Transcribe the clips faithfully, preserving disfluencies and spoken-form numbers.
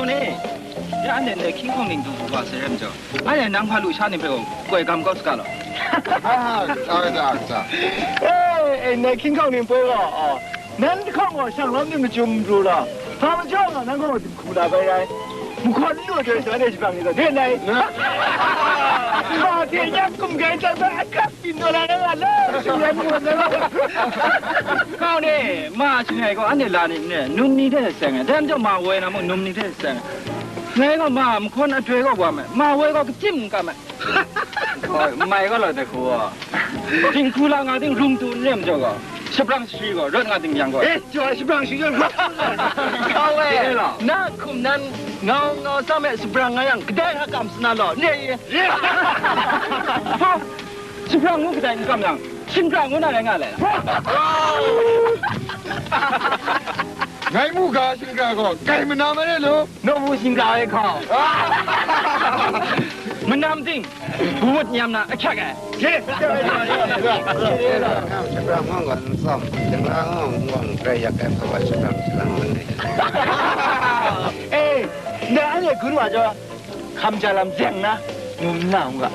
Ni, ya anhte ndai hkying hkawng ning du du wa sai rai majaw, anhte nang hpa lusha ni hpe gaw koi gam kau saga law. Ah, kaja, kaja, kaja. E, e, ndai hkying hkawng ning poi gaw, oh, nan hkawng gaw shang lawm ni machyum n pru law, hpa majaw gaw nang gaw dinghku la bai rai. Mahkawn n lu ai hte shanhte shabrang ni gaw, de nai. Na. Ma hte nya kum gai chyang sai, akap Byin taw la na nga, la, shing yan mu na. Kau ni, ma shing ai gaw, anhte la ni ne, num ni hte seng ai, dai majaw ma woi na mung, num ni hte seng ai. Ngai gaw ma mahkawn atroi gaw wa me, ma woi gaw kachyim n kam ai. Koi, mai gaw law de hku gaw. Dinghku la nga ting rum tu n re majaw gaw, shabrang shari gaw, rawt nga ting yang gaw. Eh, jawai shabrang shari gaw, rawt nga ting yang gaw. Kau e, na hkum nan ngau ngau tsam e, shabrang nga yang, kadai hta kam sana law, ne ye. Hpa! Shingkra ngu kadai n kam yang, shingkra ngu na rai nga le. Ngai mu ga shingkra gaw, kai mana ma re lu. Naw mu shingkra ai hkau. Manam ting, gumut nyam na ahkyak ai. Shingkra ngu gaw n tsawm, shingkra ngu gaw n grai yak ai hkau ai shingkra shingkra ngu ni. Eh, ndai anhte gun wa jaw. Hkam ja lam zeng na, num nna n ga.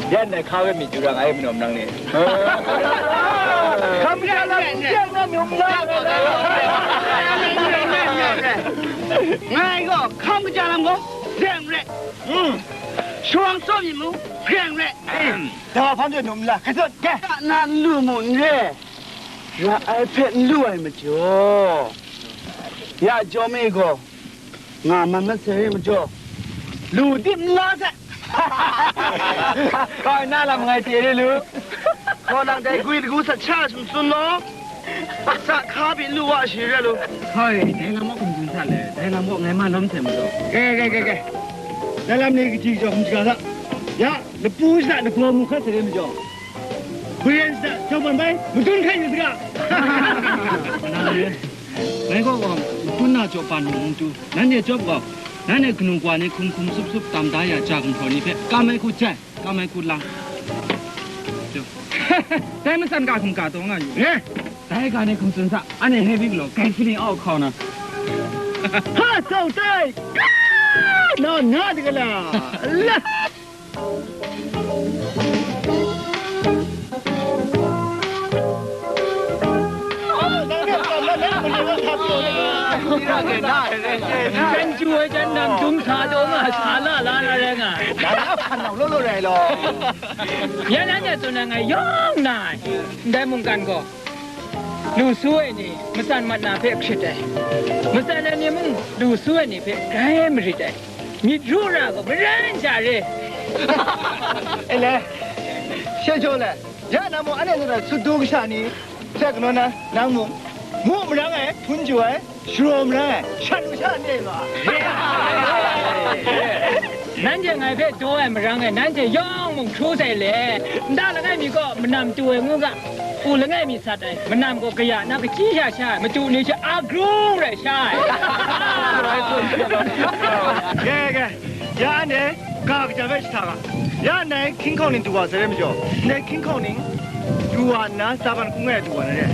Yan dai hka we myit yu ra nga e, manaw manang ni. Hkam ja lam zeng na, num nna n ga. Ngai gaw hkam ja lam gaw zeng re. Shawng tsawm myit mung zeng re. Dawa hpang de num nna, hkrai zawn, ga. Na n lu mu n re. Ra ai hpe n lu ai majaw, ya jawm e gaw, nga man masai re majaw, lu dip n la sai. Hkoi na lam ngai chye de lu. Hkaw nang dai gwi lagu sat sha sum tsun law, sa hka pyi lu wa shi re lu. Hkoi, dai lam gaw hkum tsun sa le, dai lam gaw ngai ma lawm sai majaw. Ge, ge, ge, ge. Dai lam ni kaji jaw hkum shaga sa. Ya, lapu shada lagaw mu hkat sai re majaw. Hparen shada, jau ban bai, madun hkai yu saga. Nang re, ngai gaw gaw, madun na jaw ban mung n tu, nanhte jawp gaw, nanhte kanu kawa ni hkum hkum sup sup tam da ya ja gumhpraw ni hpe, kam ai hku jai, kam ai hku lang. Dai matsan ga hkum ga taw nga yu. Eh! Dai ga ni hkum tsun sa, anhte heavy galaw, gai feeling out hkau na. Ha, sau tai! Ka! Nau na de ga la? La! Jan ju ai jan nang dum sa taw nga, sa la la na rai nga. Ya nan ya tsun ai ngai yawng na ai, ndai mungkan gaw. Lu su ai ni, matsan mat na hpe hkrit ai. Matsan ai ni mung, lu su ai ni hpe grai marit ai. Myit ru ra gaw, maren ja re. Ele, she jaw le, ya na mung, anhte na sut du kasha ni hte kanaw na, nang mung, mu marang ai, hpun ju ai, sharaw marang ai, shat lu sha n re nga. Nanhte ngai hpe daw ai marang e, nanhte yawng mung hkru sai le, nta langai mi gaw manam tu ai ngu ga, u langai mi sat ai, manam gaw kaya na kachyi sha sha ai, matu ni hte a grung rai sha ai. Ge, ge, ya anhte ga kaja hpe jahta ga, ya ndai hkying hkawng ning du wa sai re majaw, ndai hkying hkawng ning du wa nna, tsaban hkun ngai du wa na re.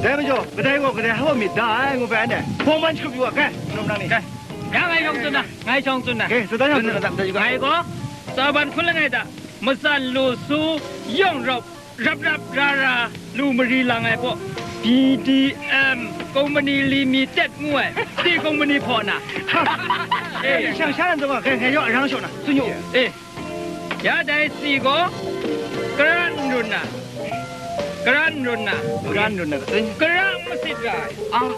Dai majaw, kadai gaw kadai hpa myit da ai, ngu bai anhte hpawng man shakrup yu wa, kai, hpunau nang ni. Kai. Ya ngai shawng tsun na, ngai shawng tsun na. Kai, tsun na, tsun na, tsun na, tsun na. Ngai gaw, tsaban hkun langai hta, matsan lu su, yawng rawp, rap rap ra ra, lu mari lang ai hpaw, B D M Company Limited ngu ai, ti company hpaw na. Eh, shang sha nhtawm ga, ngai, ngai yawng arang shawng na, tsun yu. Eh, ya dai si gaw, kara n run na, kara n run na, kara n run na, eh, kara n masit ra ai. Ah.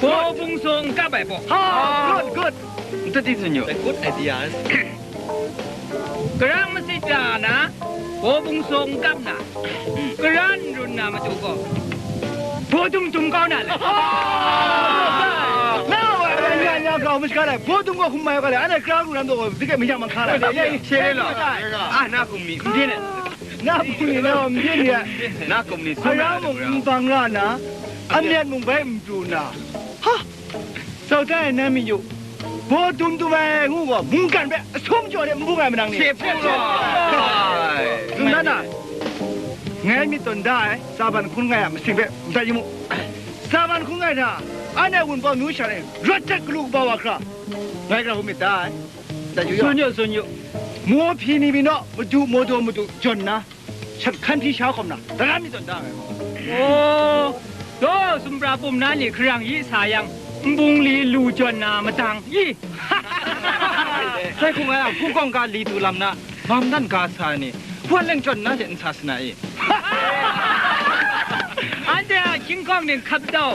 Baw bung saw n kap ai hpaw. Ha, good, good. Nta di tsun yu. Good ideas. Kara n masit ra na, baw bung saw n kap na, kara n run na matu gaw, baw dum dum kau na le. Na wa, ya, ya, ya, kau, mashi ka le, baw dum gaw hkum mai ka le, anhte kara n run na matu gaw, dike mi ya man ka le. Ya, ya, she le lo. Ah, na hkum mi, n byin e. Na hkum mi, na wa, n byin e. Na hkum mi, sum ra, ara mung n bang ra na, amyat mung bai n pru na. Ha! Sau tai ai nan mi yu, baw dum dum ai ngu gaw, mungkan hpe asum jaw de n bung ai manang ni. Hte hpung gaw. Tsun dan na, ngai myit tawn da ai, tsaban hkun ngai a masing hpe, ndai yu mu. Tsaban hkun ngai hta, Anhte wunpawng nu sha rai, rawt htet galu kaba wa hkra, ngai gara hum myit dai. Tsun yu, tsun yu. Mu hpyi ni mi naw, madu, mawdaw madu, jawn nna, shat hkan hpyi sha hkawm na, daram mi tawn da ngai gaw. Oh, daw, sumra pum na ni hkarang yi sa yang, nbung li lu jawn na madang, i. Sai hku ngai a hpung kawng ga li du lam na, mam dan ga sa ai ni, wan leng jawn na hte n sa sa na i? Anhte a hkying hkawng ning hkap tau,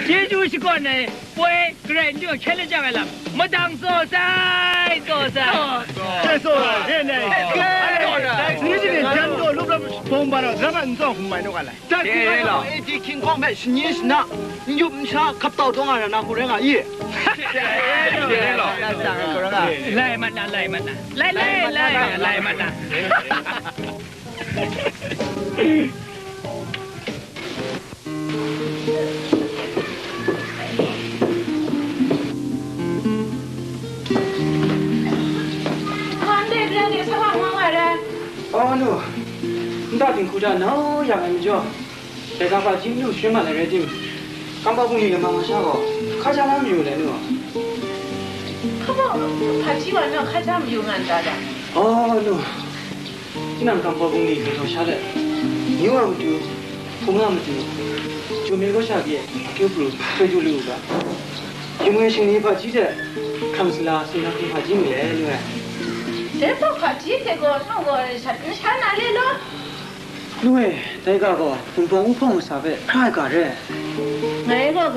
chyeju shakawn ai poi garai n du hkyen lajang ai lam, madang tsaw sai, tsaw sai. Sai tsaw sai, sai nai. Ni shi ni jan daw lup lam bawng ba rau, drama n tsaw hkum mai nu ga lai. Dai hku ai gaw, e di hkying hkawng hpe shanyi shana, n yup n sha hkap tau taw nga ra na hku rai nga i? Lai mat na, lai mat na. Lai, lai, lai, lai mat na. Hkan de bren de sa wa nga nga re. Aw, nu, nta dinghku hta nau yang ai majaw, dai ga hpaji n lu sharin mat ai rai tim, kambau bungli lamang masha gaw hkaja la mayu let nu. Hkabaw hpaji wa na hkaja mayu nga n ta da? Aw, nu, tinang kambau bungli galaw sha let, nyu a matu, hpung a matu, Jumye kaw sha pyi akyu pru hpe du lu u ga. Jumye shingni hpaji hte hkrang sala sumnang hpaji mi le, nu e. Dai hpaw hpaji hte gaw, nau gaw shat n sha na le law? Nu e, dai ga gaw Wunpawng Uhpawng masa hpe hkra ai ga re. Ngai gaw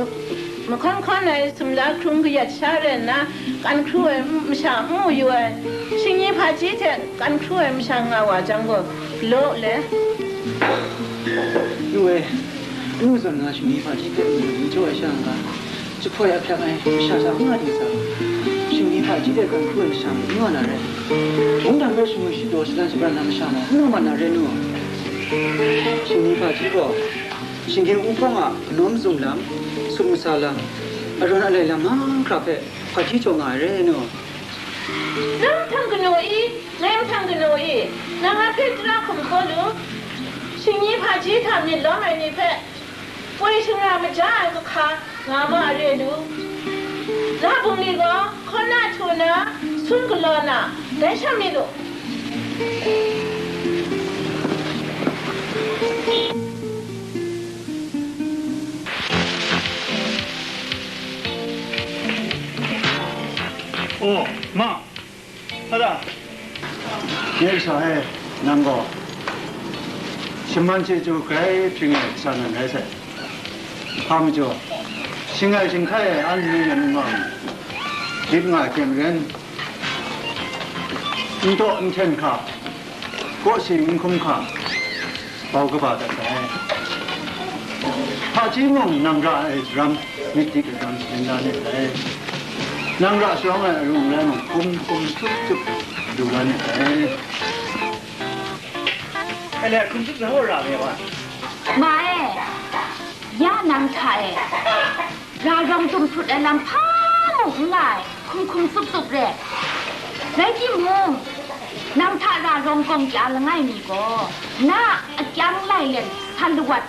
mahkawn hkawn ai sumla hkrung kayat sha rai nna, kan hkru ai masha n mu yu ai. Shingni hpaji hte kan hkru ai masha nga wa jang gaw, galaw le. Nu e, anu zawn nga shingni hpaji hpe mayu n jaw ai sha n ga, jahpoi ahpyak ai masha hta n nga ding sa, shingni hpaji hte kan hkru ai masha mung n nga na rai. Mungdan hpe shamwi shadaw shalan shabran na masha mung n nga mat na rai nu. Shingni hpaji gaw, shinggyim Uhpawng a kanau mazum lam, sut masa lam, arawn alai lam mahkra hpe hpaji jaw nga ai rai nu. Nang mahtang kanu i, ngai mahtang kanu i, nang a hpe tara hkum hkaw lu, shinggyim hpaji hta myit lawm ai ni hpe, poi shangra maja ai kahka nga ma re lu. La bungli gaw hkaw na htu na, sun galaw na, dai sha mi lu. Oh, ma, Hpa da? Nye kasha e, nang gaw shaman chyeju grai hpring ai kasha nan rai sai. Hpa majaw, shingai shinghkai ai an mi yan mung, dip nga ai hte maren, n taw n hten hka, kawsi n hkum hka, bau kaba dat sai. Hpaji mung nang ra ai ram, myit dik ai ram sharin la ni sai. Nang ra sharawng ai arum rai mung, hkum hkum tsup tsup du la ni sai. Ele, hkum tsup tsup ra me wa. Ma e, ya nang hta e. Ra rawng tum hprut ai lam hpa mung n nga ai, hkum hkum tsup tsup re. Rai timung, nang hta ra rawng gawng kya langai mi gaw, na a kyang lai let san lawat,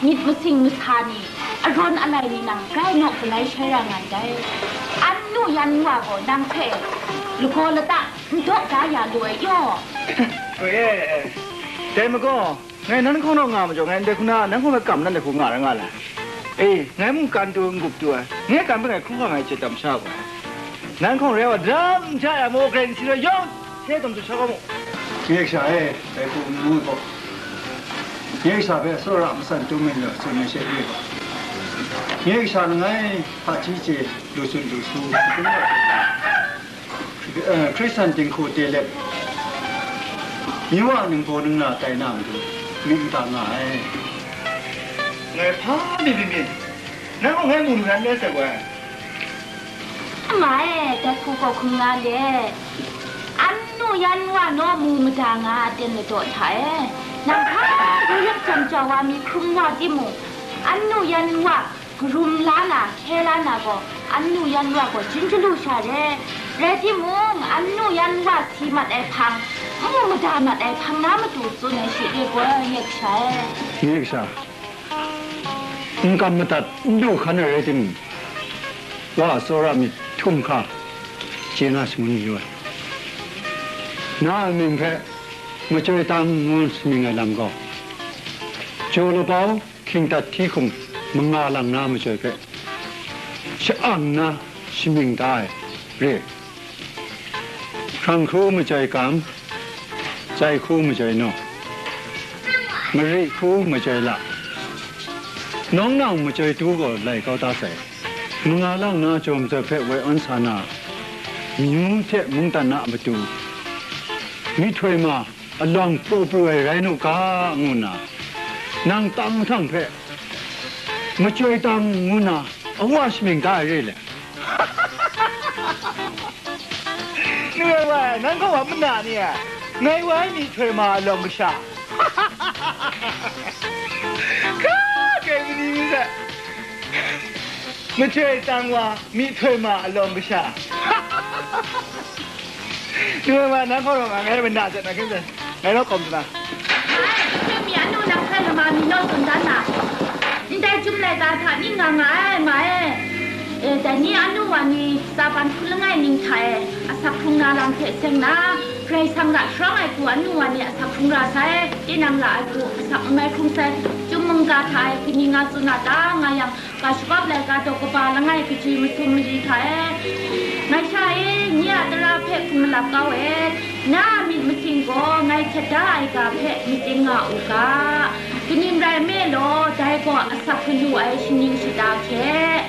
myit masing masa ni, arawn alai ni nang grai naw galai shai ra nga ndai. An nu yan wa gaw nang hpe lagaw lata n daw da ya lu ai yaw. Oi e, dai magaw, ngai nan hkawng naw nga majaw, ngai ndai hku na nan hkawng hpe kam nan dai hku nga ra nga la. E, ngai mungkan tu n-gup tu ai, ngai kan hpe ngai hkrum hkam ai chye tam sha gaw, nan hkawng rai wa, dara n ja ya maw, grai n si rai yawng, hte tawn tu sha ga mu. Nye kasha e, dai hku n mu gaw, nye kasha hpe tsawra matsan tum myit law, tsun ai she re gaw, nye kasha langai hpaji chye lu tsun lu su, Hkristan dinghku te let, myu a ningbaw ningla tai na matu, myit n ta nga ai. Ngai hpa mi byin byin, nang gaw ngai mu lu nan rai sai gaw ai. Ama e, dai hku gaw hkung nga let, an nu yan wa naw mu mada nga aten ladaw hta e, nang hpa du yak jam jau wa mi hkrum wa timung, an nu yan wa karum la na, hkye la na gaw, an nu yan wa gaw jin jalu sha re. Rai timung, an nu yan wa si mat ai hpang, n mu mada mat ai hpang na matu tsun ai shi re gaw, nye kasha e. Nye kasha, n kam madat, n du hkan ai rai timung, wa tsawra myit htum hkra chye na shangun mayu ai. Na a mying hpe Machyoi Tang ngu shamying ai lam gaw, jaw labau hkying dat hti hkum manga lang na machyoi hpe sha-ang nna shamying da ai re. Hkrang hku machyoi kam, chai hku machyoi naw, mari hku machyoi la, nawng nang machyoi tu gaw lai kau da sai. Manga lang na jaw machyoi hpe woi awn sa na, myu hte mungdan a matu, myihtoi ma alawng pru pru ai rai nu ga, ngu nna, nang tang mahtang hpe Machyoi Tang ngu nna awa shamying da ai re le. Nu ai wa ai, nang gaw wa mana ni ai, ngai wa ai myihtoi ma alawng kasha. Hkra kai mani mi sai. Machyoi Tang wa myihtoi ma alawng kasha. Nu ai wa, nang gaw wa ngai mana jat na hkyen sai, ngai raw kawm sa na. Ai, hkyen mi anu nang hkrai lama mi naw tsun dan na. Ndai Chyum laika hta ning nga nga ai, ma e. E, dai ni anu wa ni tsa ban hku langai ning hta e, asak hkrung na lam hte seng na, Karai Kasang ra sharawng ai hku anu wa ni asak hkrung ra sai, tinang ra ai hku asak n mai hkrung sai, Chyum mungga hta e kaning nga tsun a ta nga yang, ga shagawp laika daw kaba langai kachyi masum mali hta e. Ngai sha e, nye a tara hpe hkum malap kau e, na a myit masin gaw ngai htet da ai ga hpe matsing nga u ga. Kaning rai nme law, dai gaw asak galu ai shaning shata hkye,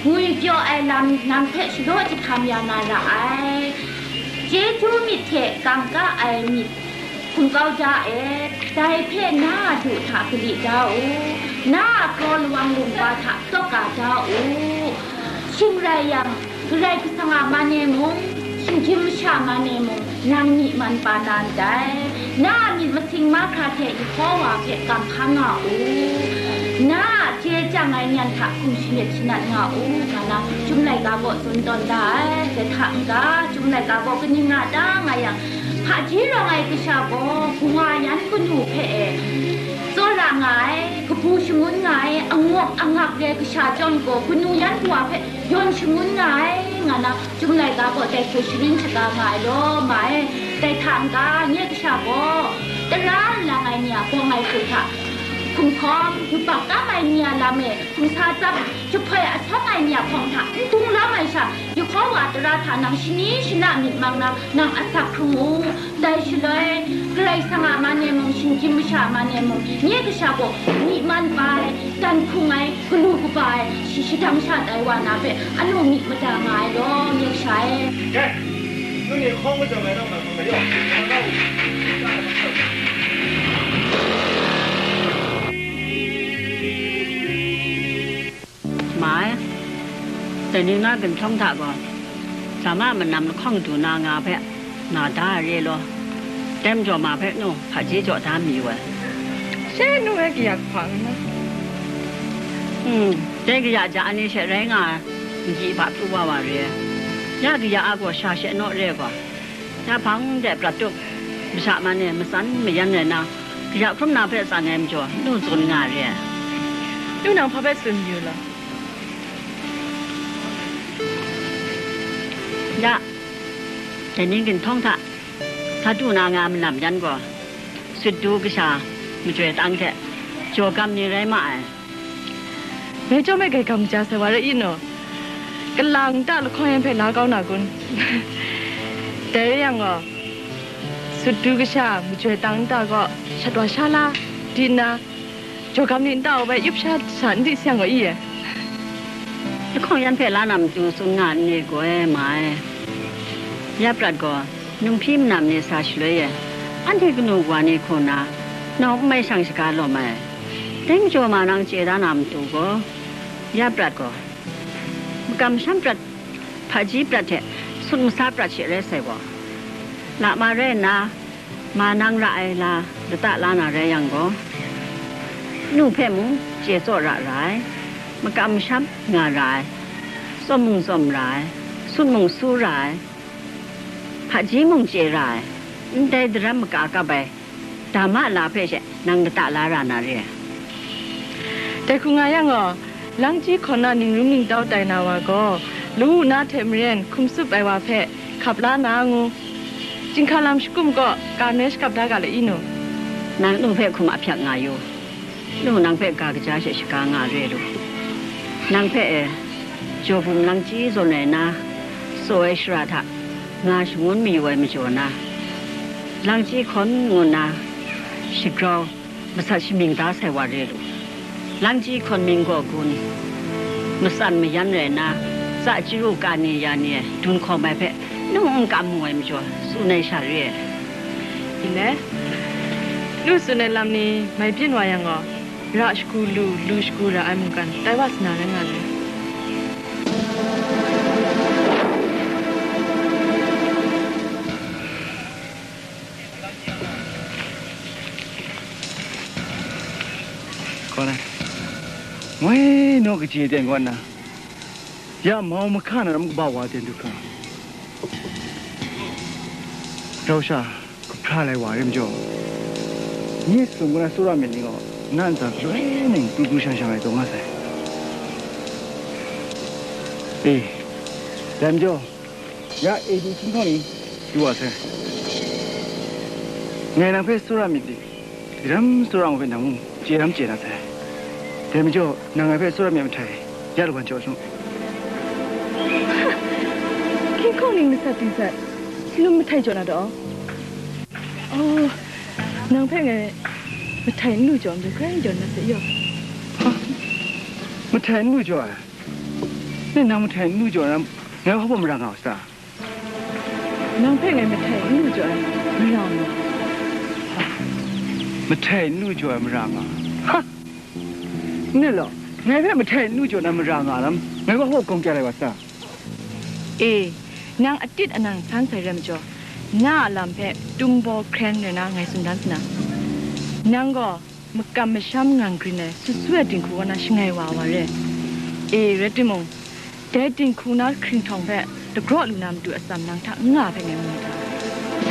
ngwi pyaw ai lam nang hpe shadaw jahtam ya na ra ai. Chyeju myit hte kangka ai myit hkum kau da e, dai hpe na a du hta gali da u, na a kraw lawang lungba hta tawk ga da u. Shing rai yang, Karai Kasang a man e mung, shinggyim masha man e mung, nang myi man pa na ndai. Na a myit masing mahkra hte Yehowa hpe kam hkang nga u. Na a chye chyang ai nyan hta hkum shamyet shanat nga u, nga na Chyum laika gaw tsun tawn da ai. Dai hta n-ga, Chyum laika gaw kaning nga ta nga yang, hpaji rawng ai kasha gaw kawa yan kanu hpe e tsawra nga ai, kabu shangun nga ai, angawk angak re kasha chyawm gaw, kanu yan kawa hpe yawn shangun nga ai, nga na Chyum laika gaw dai hku sharin shaga nga ai law, ma e. Dai hta n-ga, nye kasha gaw tara lang ai ni a bawng ai hku hta hkum hkawm, yubak tam ai ni a lam e hkum sa tsap, jahpoi asawng ai ni a hpawng hta n gung lawm ai sha, Yehowa tara hta nang shani shana myit mang na, nang asak hkrung u. Dai shaloi, Karai Kasang a man e mung, shinggyim masha a man e mung, nye kasha gaw myi man pa ai, dan hkung ai, galu kaba ai, shi shadang sha tai wa na hpe, anu myit mada nga ai law, nye kasha e. Dai, nang ni hkawng kajawng ai nawng na hkawng mayaw, Ma e, dai ni na ginhtawng hta gaw, sa ma manam lahkawng du na nga hpe, nga da ai re law, dai majaw ma hpe nu hpaji jaw da mayu ai. She nu e kaya kahpang nna. Hmm, dai kaya ja ai ni she rai nga ai, n-gyi hpa pru wa wa re ai. Ya kaya a gaw sha she naw re ai gaw, ya hpang de prat tup, masha man e matsan mayan rai na, kaya hkrum na hpe tsan ai majaw, nu tsun nga re ai. Nu nang hpa hpe tsun yu law? Ya, dai ni ginhtawng hta, sa du na nga manam yan gaw, sut du kasha, machyoi tang hte, jaw gam ni rai ma ai. Dai chyawm e grai gam ja sai wa rai i naw? Kalang ta lahkawng yan hpe la kau na kun? Dai rai yang gaw, sut du kasha, machyoi tang nta gaw, shat wa sha la, di nna, jaw gam ni nta wa bai yup sha sha n di sayang gaw i e. Lahkawng yan hpe la na matu tsun nga n ni gaw e, ma e. Ya prat gaw, nunghpi manam ni sa shaloi e, anhte kanu wa ni hku na, nawng n mai shang shaga lawm ai. Dai majaw ma nang chye da na matu gaw, ya prat gaw, makam masham prat, hpaji prat hte sut masa prat she rai sai gaw, la ma rai nna, ma nang ra ai la lata la na rai yang gaw, nu hpe mung chye tsaw ra ra ai, makam masham nga ra ai, tsawm mung tsawm ra ai, sut mung su ra ai, hpaji mung chye ra ai, ndai daram maka kap ai, dama la hpe she nang lata la ra na re ai. Dai hku nga yang gaw, Langchyi hkawn na ningrung ningtau tai na wa gaw, lu na hte maren hkum tsup ai wa hpe hkap la na ngu. Chyinghka lam shakum kaw, ka noi shakap da ga le i nu? Nang nu hpe hkum ahpyak nga yu. Nu nang hpe ga kaja she shaga nga re lu. Nang hpe e, Jawbum Langchyi zawn rai na, tsaw ai shara hta nga shangun mayu ai majaw na, Langchyi hkawn ngu nna shagrau masat shamying da sai wa re lu. Langchyi hkawn mying gaw gun, matsan mayan rai nna, tsa chyaru ka ni ya ni e dun hkawm ai hpe nu n kam mu ai majaw, tsun ai sha re ai. Yin e, nu tsun ai lam ni mai byin wa yang gaw, ra shagu lu, lu shagu ra ai mungkan tai wa sa na rai nga ai. Kaw na, moi naw kaji ten kaw na, ya mau mahka na ram kaba wa ten du hkra, rau sha kahpra lai wa re majaw, nye sum kaw na tsawra myit ni gaw, na ntsa galoi mung pru pru shang shang ai taw nga sai. E, dai majaw, ya A D hkying hkawng ni, yu wa sai. Ngai nang hpe tsawra myit de, daram tsawra ngu hpe nang mung chye ram chye na sai. Dai majaw, nang ngai hpe tsawra myit mahtai, ya lawan jaw sung. Hkying hkawng ning masat dingsat, lum mahtai jaw na daw. Oh, nang hpe ngai mahtai n lu jaw, ndu hkrai jaw na se yaw. Mahtai n lu jaw ai? Nang mahtai n lu jaw na, ngai hpa mara nga u sa? Nang hpe ngai mahtai n lu jaw ai, mara nga. Mahtai n lu jaw ai, mara nga. Ha! Ni law, ngai hpe mahtai n lu jaw na mara nga lam, ngai gaw hpaw gawng kya lai wa sa? E, nang atit anang san sai rai majaw, na a lam hpe tum baw hkren rai na ngai tsun dan sa na. Nang gaw makam masham ngang grin ai sut su ai dinghku kaw na shangai wa wa re. E, rai timung, dai dinghku na hkringhtawng hpe dagraw lu na matu atsam nang hta n nga ai hpe ngai mu ai ta?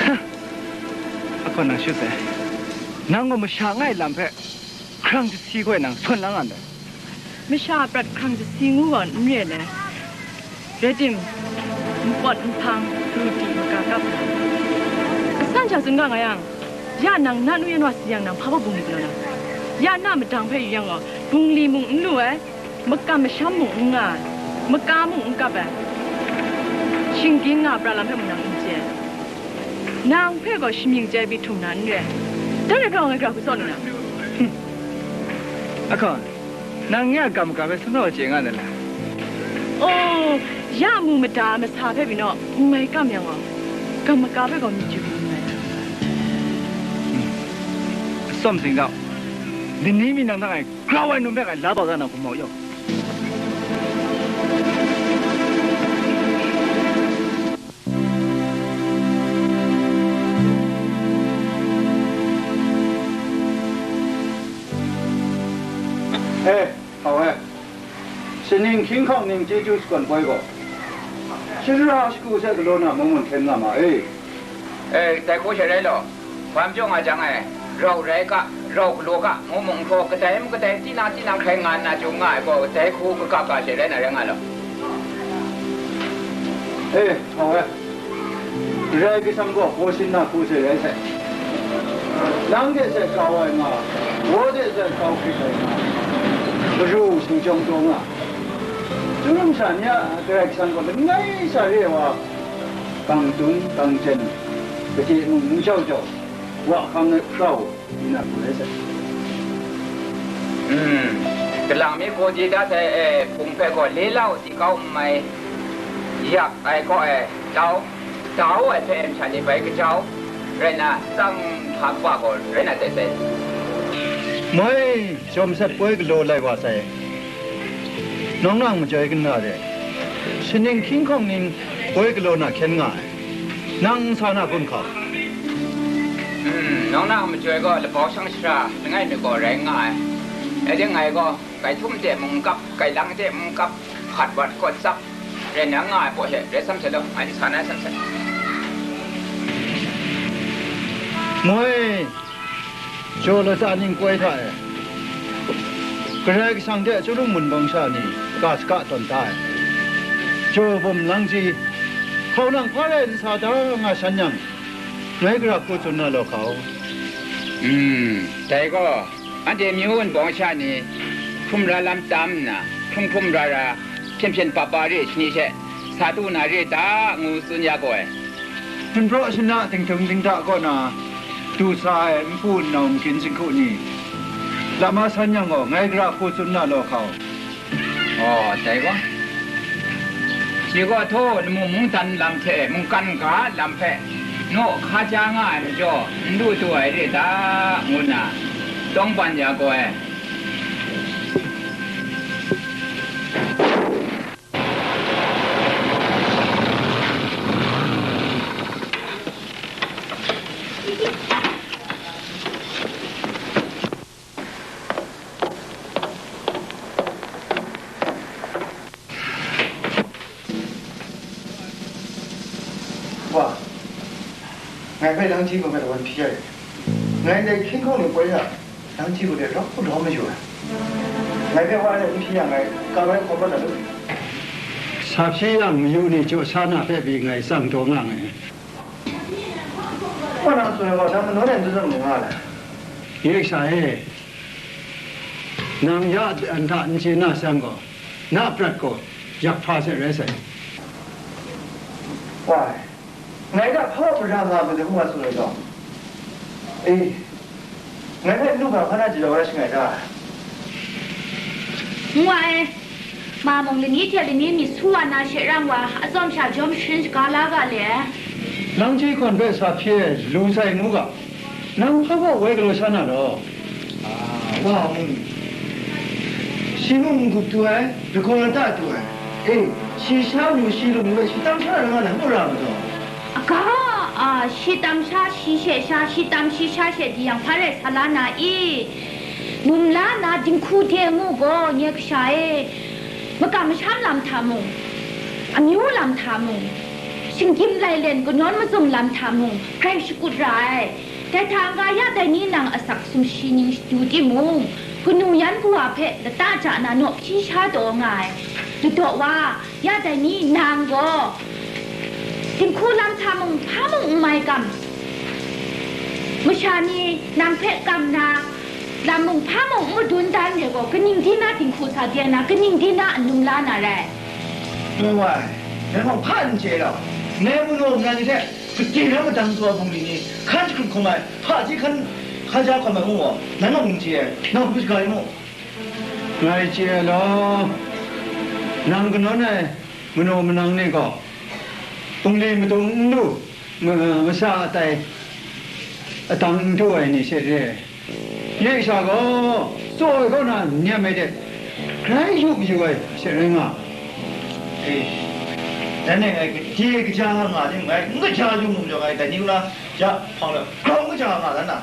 Ha! Ahkawn nang shut sai. Nang gaw masha nga ai lam hpe hkrang jahsi gaw nang sawn lang nga ndai. Masha a prat hkrang jahsi ngu gaw n re ai. Rai tim, npawt nhpang, pru di, maka kap ai. Asan sha tsun ga nga yang, ya nang na nu yan wa si yang nang hpa baw bungli galaw na? Ya na madang hpe yu yang gaw, bungli mung n lu ai, makam masham mung n nga ai, maka mung n kap ai. Shinggyim nga pra lam hpe mung nang n chye ai. Nang hpe gaw shamying chyai pyi htum na n re ai. Dai rai hpe wa ngai gara hku tsawt lu na? Hkum. Ahkawn, nang nye a kam maga hpe sumlau chye nga ndai la? Oh, ya mu mada masa hpe pyi naw, n mai kam yang gaw, kam maga hpe gaw myit yu pyi n mai. Atsawm sing dau, lani mi nang hta ngai grau ai num hpe ngai la bau da na hkum mau yaw. E, hau e, shaning hkying hkawng ning chyeju shakawn poi gaw, shara shagu hte galaw na mung mung hkyen nga ma e. E, dai hku she rai law. Hpa majaw nga jang e, rau rai ga, rau galaw ga, ngu mung n hkraw, kadai mung kadai, tinang tinang hkrai nga nna jung nga ai gaw, dai hku kaga ga she rai na rai nga law. E, hau e, Karai Kasang gaw hpaw shin na hku she rai sai. Nang de sai kau ai nga, gaw de sai kau hkrit ai nga, garu singjawng taw nga, Tsarum sha ni a Karai Kasang gaw langai sha re ai wa, kang tun, kang jen, kade mung n jau jau, wa hkang e hkra u, nna hku rai sai. Hmm, galang mi hku di dat ai e, hpung hpe gaw le la u di kau n mai, yak ai kaw e, tau, tau ai hpe masha ni bai kajau, rai nna, tsang hpa kaba gaw rai na tai sai. Moi, jawm sat poi galaw lai wa sai. Nawng nang majoi kanu re, shaning hkying hkawng ning poi galaw na hkyen nga ai. Nang n sa na kun hkau? Hmm, nawng nang majoi gaw labau shang shara langai mi gaw rai nga ai. Rai timung, ngai gaw gaihtum de mung n kap, gailang de mung n kap, hpat wat kawt tsap, rai nna nga ai pawh she rai sam sai law, ngai n sa na ai sam sai. Moi, jaw latsa ning poi hta e. Karai Kasang hte Chyalu Mun bawng sha ni ga saga tawn da ai. Jaw bawm lang ji, hkau nang hpa rai n sa da nga shan yang, ngai gara hku tsun na law hkau. Hmm, dai gaw, anhte myu wun bawng sha ni hkrum ra lam tam nna, hkrum hkrum ra ra, hpyen hpyen pa pa re shani she, sa du na re da, ngu tsun ya gaw ai. Hpunpraw shana tingtung tingda kaw na du sa ai npu nnau magin jinghku ni, lam a san yang gaw, ngai gara hku tsun na law hkau. Aw, dai gaw, shi gaw htaw lamu mungdan lam hte mungkan ga lam hpe naw hka ja nga ai majaw, n lu du ai re da, ngu nna tawng ban ya gaw ai. Wa, ngai hpe lang ji gaw hpe wan hpyi ai. Ngai ndai hkying hkawng ni poi hta, lang ji gaw de rau hku lawm mayu ai. Ngai hpe wa e n hpyi yang, ngai ka bai hkawm mat na lu. Sa hpyi yang mayu ni jaw sa na hpe pyi ngai tsang taw nga nngai. Wa nang tsun ai gaw, nang manawn ai n dun mu nga le? Ye sha e, nang ya an hta n chye na sai gaw, na prat gaw yak hpa sai rai sai. Wai, ngai hta hpa wa mara nga myit dai, ngu wa tsun ai gaw. E, ngai hpe n lu hpa hpa na jaw ya wa rai shangai ta? N wa ai. Ma mung lani hte lani myit su wa na she rang wa, atsawm sha jawm sharin shaga la ga le ai. Lang ji hkawn hpe sa hpyi ai, lu sai ngu ga, nang hpa baw woi galaw sha na law? A, wa mung, shi mung n-gup tu ai, lagaw lata tu ai, e, shi sha lu shi lu lu ai, shi tam sha ra nga na n galaw ra ma taw? Aga, a, shi tam sha, shi she sha, shi tam shi sha she di yang, hpa rai sa la na i? Num la na dinghku de ngu gaw, nye kasha e, makam masham lam hta mung, amyu lam hta mung, shinggyim lailen kanawn mazum lam hta mung, grai shakut ra ai. Dai hta n-ga, ya dai ni nang asak sumshi ning shadu timung, kanu yan kawa hpe lata ja na naw hpyi sha taw nga ai. Ladaw wa, ya dai ni nang gaw, dinghku lam hta mung, hpa mung n mai kam, masha ni nang hpe kam na, lam mung hpa mung n madun dan re gaw, kaning di na dinghku sa de na, kaning di na n num la na rai? Ngu ai, nang gaw hpa n chye rau, ngai manu mungdan ni hte gade na madang tsaw ai bungli ni hkan jahkrut hkrum ai, hpaji hkan hkaja hkawm ai ngu gaw, nang gaw n chye ai, nang hku shaga yu mu. Ngai chye ai law, nang kanawn ai manaw manang ni gaw, bungli madung n lu, ma-, masa atai adang n du ai ni she re ai. Ye sha gaw, tsaw ai kaw na n nem ai de, grai yu mayu ai she rai nga. E, dan e ngai gade kaja nga nga ni, ngai n kaja yu mu majaw, ngai dai ni na ja hpang le grau kaja nga dan na.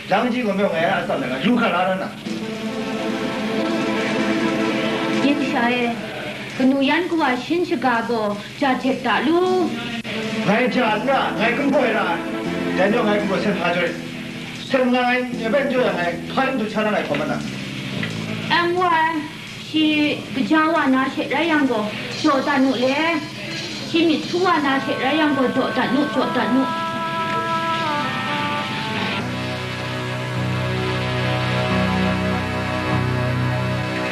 Lang ji gaw, ngai a atsam de nga lu hkra la dan na. Yin sha e, kanu yan kawa shin shaga gaw ja jep da lu. Ngai ja n ra, ngai gumhpraw ai ra ai. Dai majaw ngai gumhpraw sen hpa jaw rit. Sen nga ai, e bai n jaw yang ngai hpa lam du hta na ngai hkawm mat na. Ang wa ai. Shi kaja wa na she rai yang gaw, jaw dat nu le. Shi myit su wa na she rai yang gaw, jaw dat nu, jaw dat nu.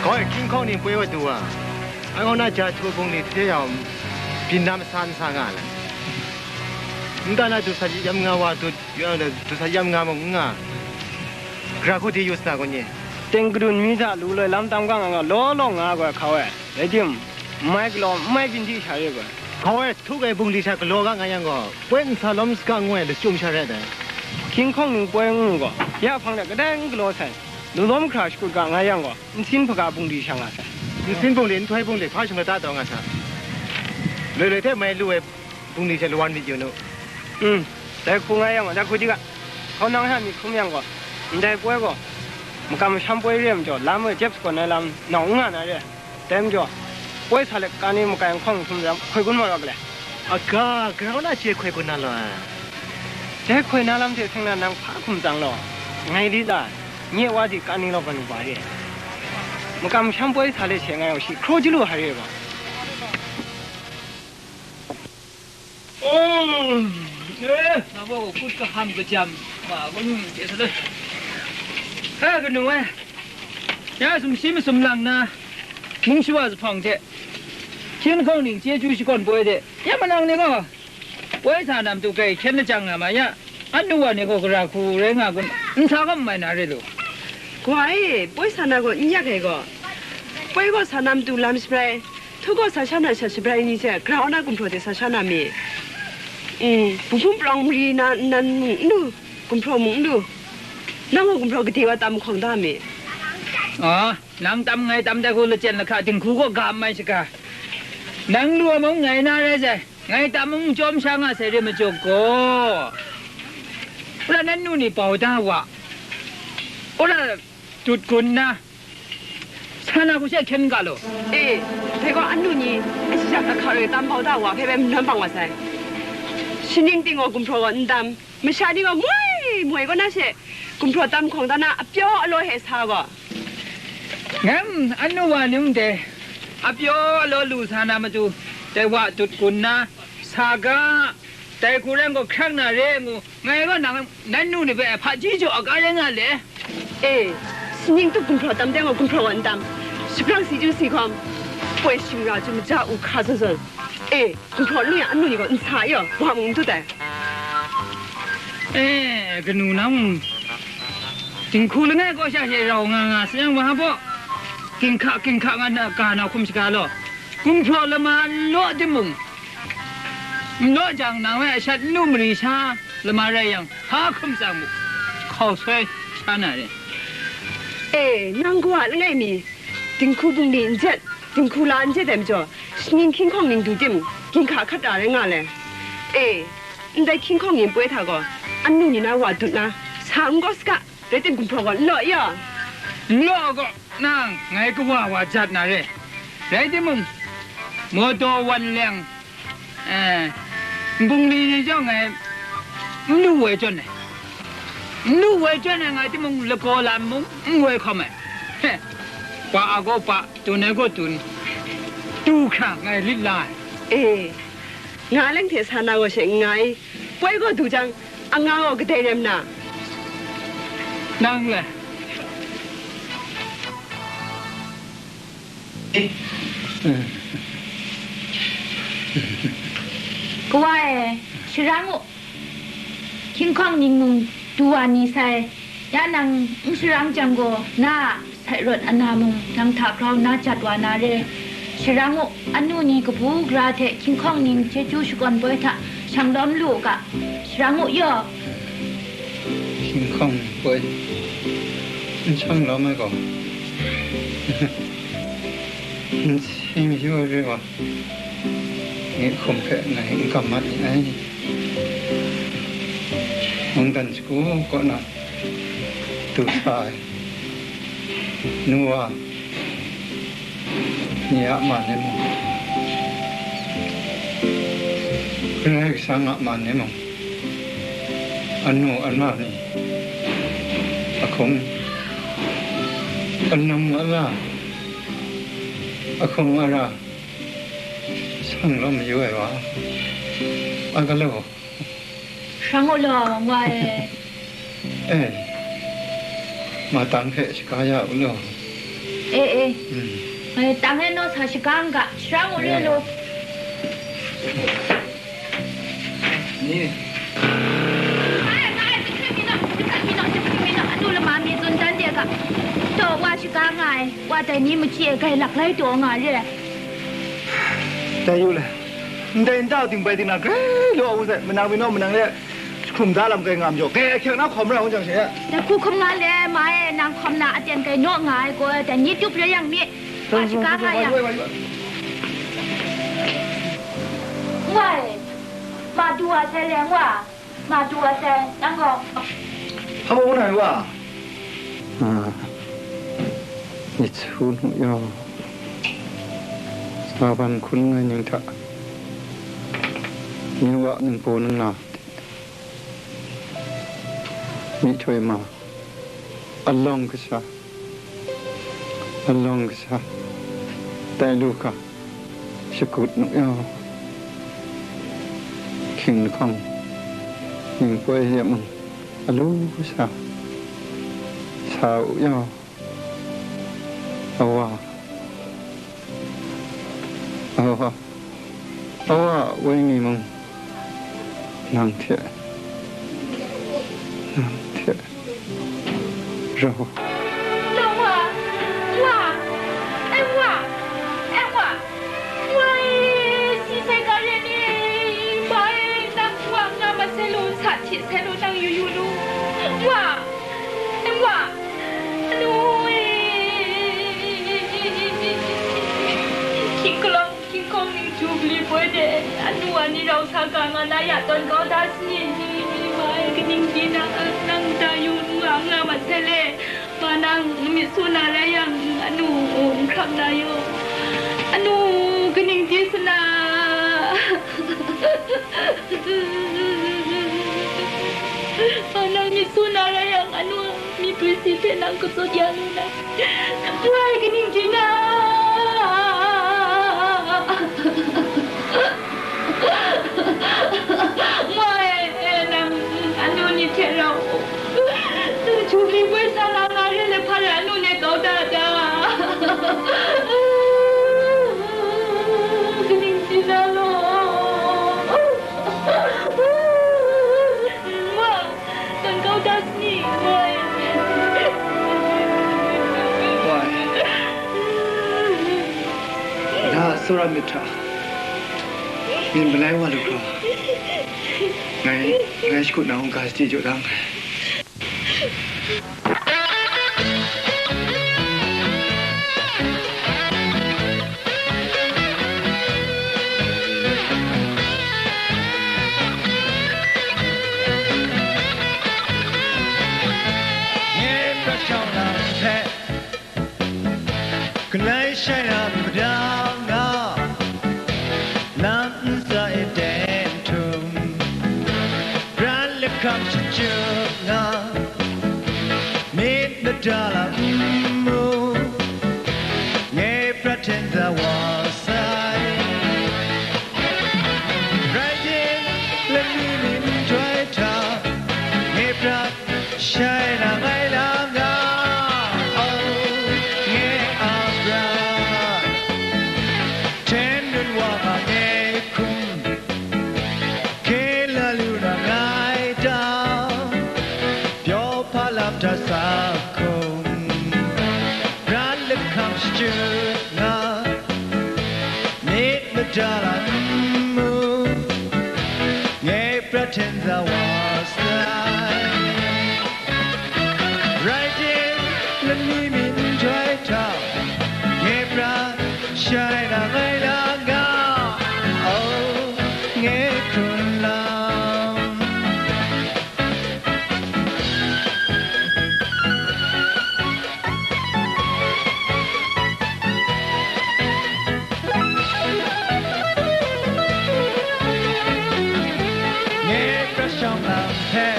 Kaw e, hkying hkawng ni poi wa du wa, anhkaw na ja htu bungli hte yawng byin na masa n sa nga ai. Nta na du sa yam nga wa, du, du sa yam nga mung n nga, gara hku di yu sa na kun ni? Teng kadun mi hta lu loi lam tam ga nga nga law law nga ai goi hkau e, rai tim, n mai galaw, n mai byin di sha re goi. Hkau e, htuk ai bungli sha galaw ga nga yang gaw, poi nsa lawm saga ngu ai lachyum sha rai dai. Hkying hkawng ning poi ngu gaw, ya hpang de kadai n galaw sai, lu lawm hkra shakut ga nga yang gaw, nsin hpaga bungli sha nga sai. Nsin bungli, nhtoi bungli, hpa shing lata taw nga sa. Loi loi hte mai lu ai bungli hte lawan myit yu nu. Mm, dai hku nga yang gaw, dai hku di ga, hkaw nang hta myit hkrum yang gaw, ndai poi gaw, makam masham poi re ai majaw, lam e jep sagawn ai lam nau n nga na re ai. Dai majaw, poi sa let ka ni makai nhkawng hkrum jang, hkoi gun marawt ga le? Aga, grau na chye hkoi gun na law ai. Dai hkoi na lam hte seng na nang hpa hkum tsang law, ngai di ta, nye wa di ka ni law kanu ba re. makam masham poi sa let she nga yawng shi hkraw chyalu hai re ai gaw. Oh, eh, nga gaw kut kaham kajam, ma, kun, de sa le. Ha, kanu ai. Ya sumshi masum lang na, mung shawa zuphpawng hte, hkying hkawng ning chyeju shakawn poi de, ya manang ni gaw, poi sa na matu grai hkyen lajang nga ma ya, anu wa ni gaw gara hku rai nga kun, nsa gaw n mai na re lu. Kawa e, poi sa na gaw n yak ai gaw, poi gaw sa na matu lam shabrai, htu gaw sa sha na shat shabrai ni hte, grau na gumhpraw de sa sha na mi? Mm, buhpung palawng mari na nnan mung n lu, gumhpraw mung n lu, nang gaw gumhpraw gade wa tam hkawng da mi? Ah, nang tam ngai tam dai hku lachyen lahka dinghku gaw ga n mai shaga, nang lu ai mung ngai na rai sai, ngai tam mung chyawm sha nga sai re majaw gaw, wora nan nu ni bau da wa, wora dut gun na, sa na hku she hkyen ga law. E, dai gaw anu ni, ai shajang ahka roi tam bau da wa hpe bai manawn bang wa sai. Shaning ting gaw gumhpraw gaw n tam, masha ni gaw moi moi kaw na she gumhpraw tam hkawng da na, apyaw alaw he sa gaw. Ngan anu wa ni mung dai apyaw alaw lu sa na matu, dai wa dut gun na, sa ga, dai hku rai gaw hkrang na re ngu, ngai gaw nang, nan nu ni hpe hpaji jaw aga rai nga le. E, shaning tup gumhpraw tam teng gaw gumhpraw gaw n tam, shabrang si chyu si hkawm, poi shingra chyu maja u hka zawn zawn. E, gumhpraw n lu yang anu ni gaw n sa yaw, wa mung n dut ai. E, kanu nang, dinghku langai kaw sha she rau nga nga sayang wa baw, ginhka ginhka nga na ga na hkum shaga law, gumhpraw lama n law timung, n law jang, nang hpe ashat n lu mari sha lama rai yang, hpa hkum tsang mu, hkau soi sha na re. E, nang kawa langai mi, dinghku bungli n jet, dinghku la n jet ai majaw, shaning hkying hkawng ning du tim, ginhka hkat ra rai nga le. E, ndai hkying hkawng ning poi hta gaw, anu ni na wa dut na, sa n gaw saga, rai tim gumhpraw gaw n law ya. N law gaw, nang ngai kawa wa jat na re. Rai timung, mawtaw wan leng, eh, nbungli ni chyawm ngai n lu woi chyawm ai. N lu woi chyawm ai, ngai timung lagaw lam mung n woi hkawm ai. He, pa a gaw pa, tun ai gaw tun, du hkra ngai lit la ai. E, nga leng hte sa na gaw she n nga i, poi gaw du jang, anga gaw kadai rai nna? Nang le? Kawa e, sharang u, hkying hkawng ning mung du wa ni sai, ya nang n sharang jang gaw, na a sai rawt ana mung nang hta grau nna jat wa na re. Sharang u, anu ni kabu gara hte hkying hkawng ning chyeju shakawn poi hta shang lawm lu u ga, sharang u yaw. Hkying hkawng ning poi n shang lawm ai gaw, n si mayu ai re wa, ngi hkum hpe ngai n kam mat ni ai. Mungdan shagu kaw na du sa ai nu wa ni a man e mung, Karai Kasang a man e mung, anu anma ni a hkum, kanam ala a hkum ara, shang lawm mayu ai wa, a galaw. Shang u law, wa e. E, ma tang hpe shaga ya u law. E, e. Mm. E, tang e naw sa shaga n ga, shang u law. E. Law. Ni. Ai, ai, jahkring mi naw, jahkring mi naw, jahkring mi naw, anu lama mi tsun dan de ga. Taw, wa shaga nga ai, wa dai ni machyi e grai lak lai taw nga re. Dai yu le. Ndai nta ting bai ting na grai law a wu sai, manang mi naw manang le hkrum da lam kai ngam jaw, kai ahkyang na hkawm ra hkun jang she. Dai hku hkum nga le, ma e, nang hkawm na aten kai naw nga ai gaw, dai ni tup re yang mi, wa shaga nga yang. Wai, wai, wai, wai. Wai, ma du wa sai le, wa, ma du wa sai, nang gaw. Hpa maw, wunhpai wa? A, myit su nu yaw, sa ban hkun nngai ning hta, nye wa ningbaw ningla hte, myihtoi ma, alawng kasha, Alawng kasa, tai lu ga, shakut nu yaw, hkying lahkawng, ning poi ya mung, alu sa, sa u yaw, awa, awa, awa, wenyi mung, nang hte, nang hte rau. Nang wa, wa, ai wa, ai wa, wa e, si sai ga re ni, wa e, nang wa nga ma sai lu, sa hti sai lu, nang yu yu lu, wa, ai wa, anu e, hkying kalawng, hkying hkawng ning, Jubili poi de, anu wa ni rau sa ga nga na ya tawn kau da sani, wa e, kaning di nang, nang da yu nga, nga ma sai le. Wa nang myit su na rai yang, anu n hkrap na yaw. Anu kaning di sana? Wa nang myit su na rai yang, anu myiprisi hpe nang katsut ya lu na. Wai kaning di na? Wai, nang anu ni hte rau, Jubili poi sa na nga re le, hpa rai anu ne kau da da. Kaning di na law? Wa, nang kau da sani, wai? Wai, na a tsawra myit hta myen malai wa lu hkra, ngai, ngai shakut na hkungga chye jaw dang. Nye prat shawng lam hpe, galai shai na mada nga, lam ntsa e ten htum, prat lahkam shachyut nga, myit mada lam n mu, nye prat hten za wa sai. Rai tim, lani myit nhtoi hta, nye prat shai na ngai lam ga, oh, nye a prat. Ten dun wa ma nye hkum, hkye la lu na ngai ta, pyaw hpa lam hta sa hkum, prat lahkam shachyut nga, myit mada lam n mu, nye prat hten za wa sai. Rai tim, lani myit nhtoi hta, nye prat shai na ngai lam ga, oh, nye hkrun lam. Nye prat shawng lam hpe,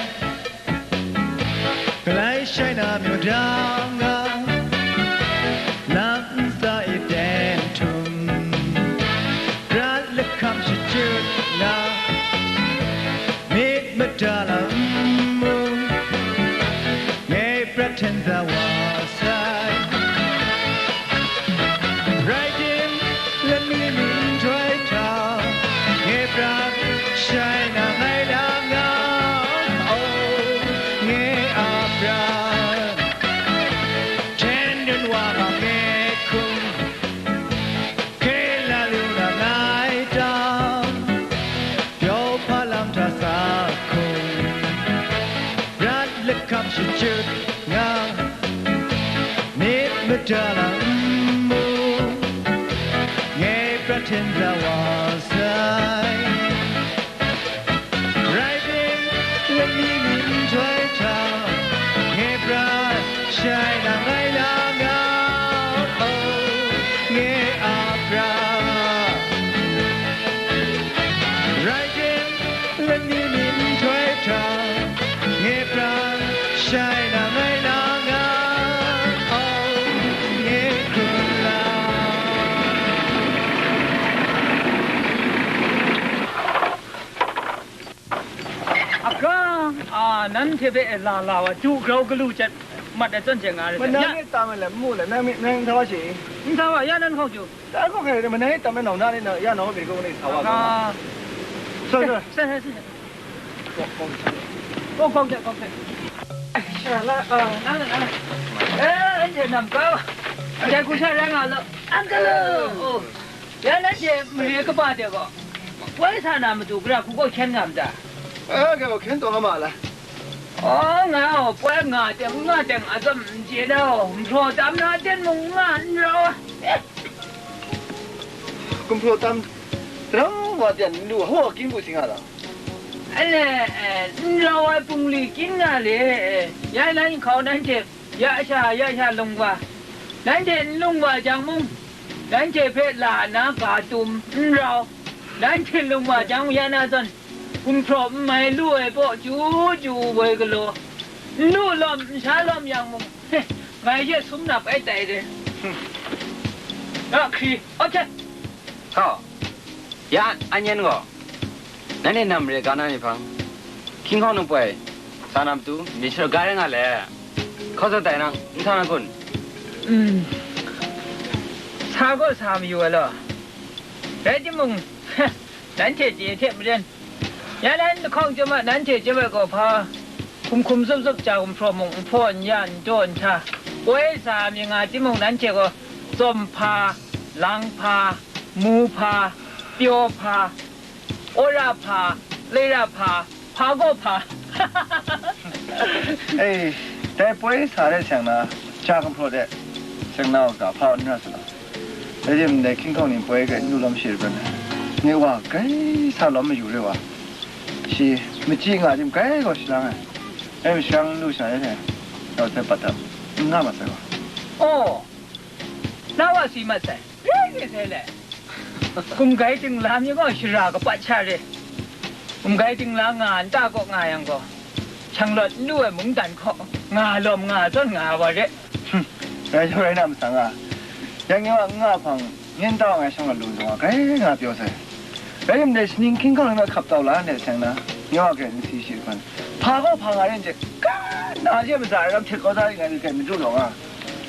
galai shai na mada nga, lam ntsa e ten htum, prat lahkam shachyut nga, myit mada lam n mu, nye prat hten za wa sai. Rai tim, lani myit nhtoi hta, nye prat shai na ngai lam ga, oh, nye a prat. Ten dun wa ma nye hkum, hkye la lu na ngai ta, pyaw hpa lam hta sa hkum, prat lahkam shachyut nga, myit mada lam n mu, nye prat hten za wa sai. Rai tim, lani myit nhtoi hta, nye prat shai na ngai lam ga, oh, nye a prat. Rai tim, lani myit nhtoi hta, nye prat shai na ngai lam ga, oh, nye A, nanhte hpe e la la wa, du grau galu jet mat ai zawn hte nga re. Manang e tam ai lam mu le, nang mi, nang sa wa shi? N sa wa, ya nan hkawng ju. Da hkawng hkrai de, manang e tam ai nau na ni na, ya nau mi ko ni sa wa. Ah. Sorry, sorry. Sorry, sorry. Kawk, kawk, kawk, kawk. Sha la, ah, nang, nang. Eh, anhte nam kau. Anhte hku sha rai nga law. Uncle! Oh. Ya nanhte mare kaba de gaw, poi sa na matu gara hku gaw hkyen nga ma ta? Eh, gaw hkyen taw nga ma la. Oh, nga gaw poi nga teng, nga teng atsam n chye na gaw, gumhpraw tam na ten mung nga n rau. Eh. Gumhpraw tam, rau wa ten n lu, hau wa king bu si nga la. Ele, eh, n rau ai pungli king nga le, eh, ya nan hkau nanhte, ya sha, ya sha lung wa. Nanhte n lung wa jang mung, nanhte hpe la na ga tum n rau, nanhte lung wa jang ya na zawn, gumhpraw n mai lu ai baw chyu chyu woi galaw, n lu lawm, n sha lawm yang mung, ngai hte sum nap ai tai re. Ra hkri, ok. Hkaw, ya an yan gaw, nanhte nam mare ga na ni hpang, hkying hkawng nang poi sa na matu, myit shara ga rai nga le, hkaw sa tai nang, n sa na kun? Mm. Sa gaw sa mayu ai law, rai timung, nanhte chye hte maren, ya nan lahkawng chyawm a, nanhte chyawm ai gaw hpa, hkum hkum zup zup, ja gumhpraw mung, nhpaw n ya, n daw n hta, koi sa mi nga timung, nanhte gaw tsawm hpa, lang hpa, mu hpa, pyaw hpa, wora hpa, lera hpa, hpa gaw hpa. Ei, dai poi sa de seng na, ja gumhpraw de seng na u ga hpa n ra sa law. Dai rim ndai hkying hkawng ni poi grai n lu lawm shi rai nme, nye wa grai sa lawm mayu re wa, shi machyi nga rim grai gaw shalang ai. Dai mashang n lu sha e hte, rau sai pat hta, n nga mat sai wa. Oh, na wa si mat sai, rai re sai le. Hkum gai dingla mi gaw shara kapat sha re. Hkum gai dingla nga nta kaw nga yang gaw, shang lawt n lu ai mungdan hkaw nga lawm nga zawn nga ai wa re. Hmm, rai jaw rai na masang a, yang nye wa n nga hpang, yen tau ai shang lawt lu zawn wa, grai nga pyaw sai. Rai rim dai shaning hkying hkawng ni hpe hkap tau la ndai seng na, nye wa hkrai n si shi hpan, hpa gaw hpa nga rin hte, ka na she matsa ai ram htet kau sa ring ai ni hkrai madu law nga.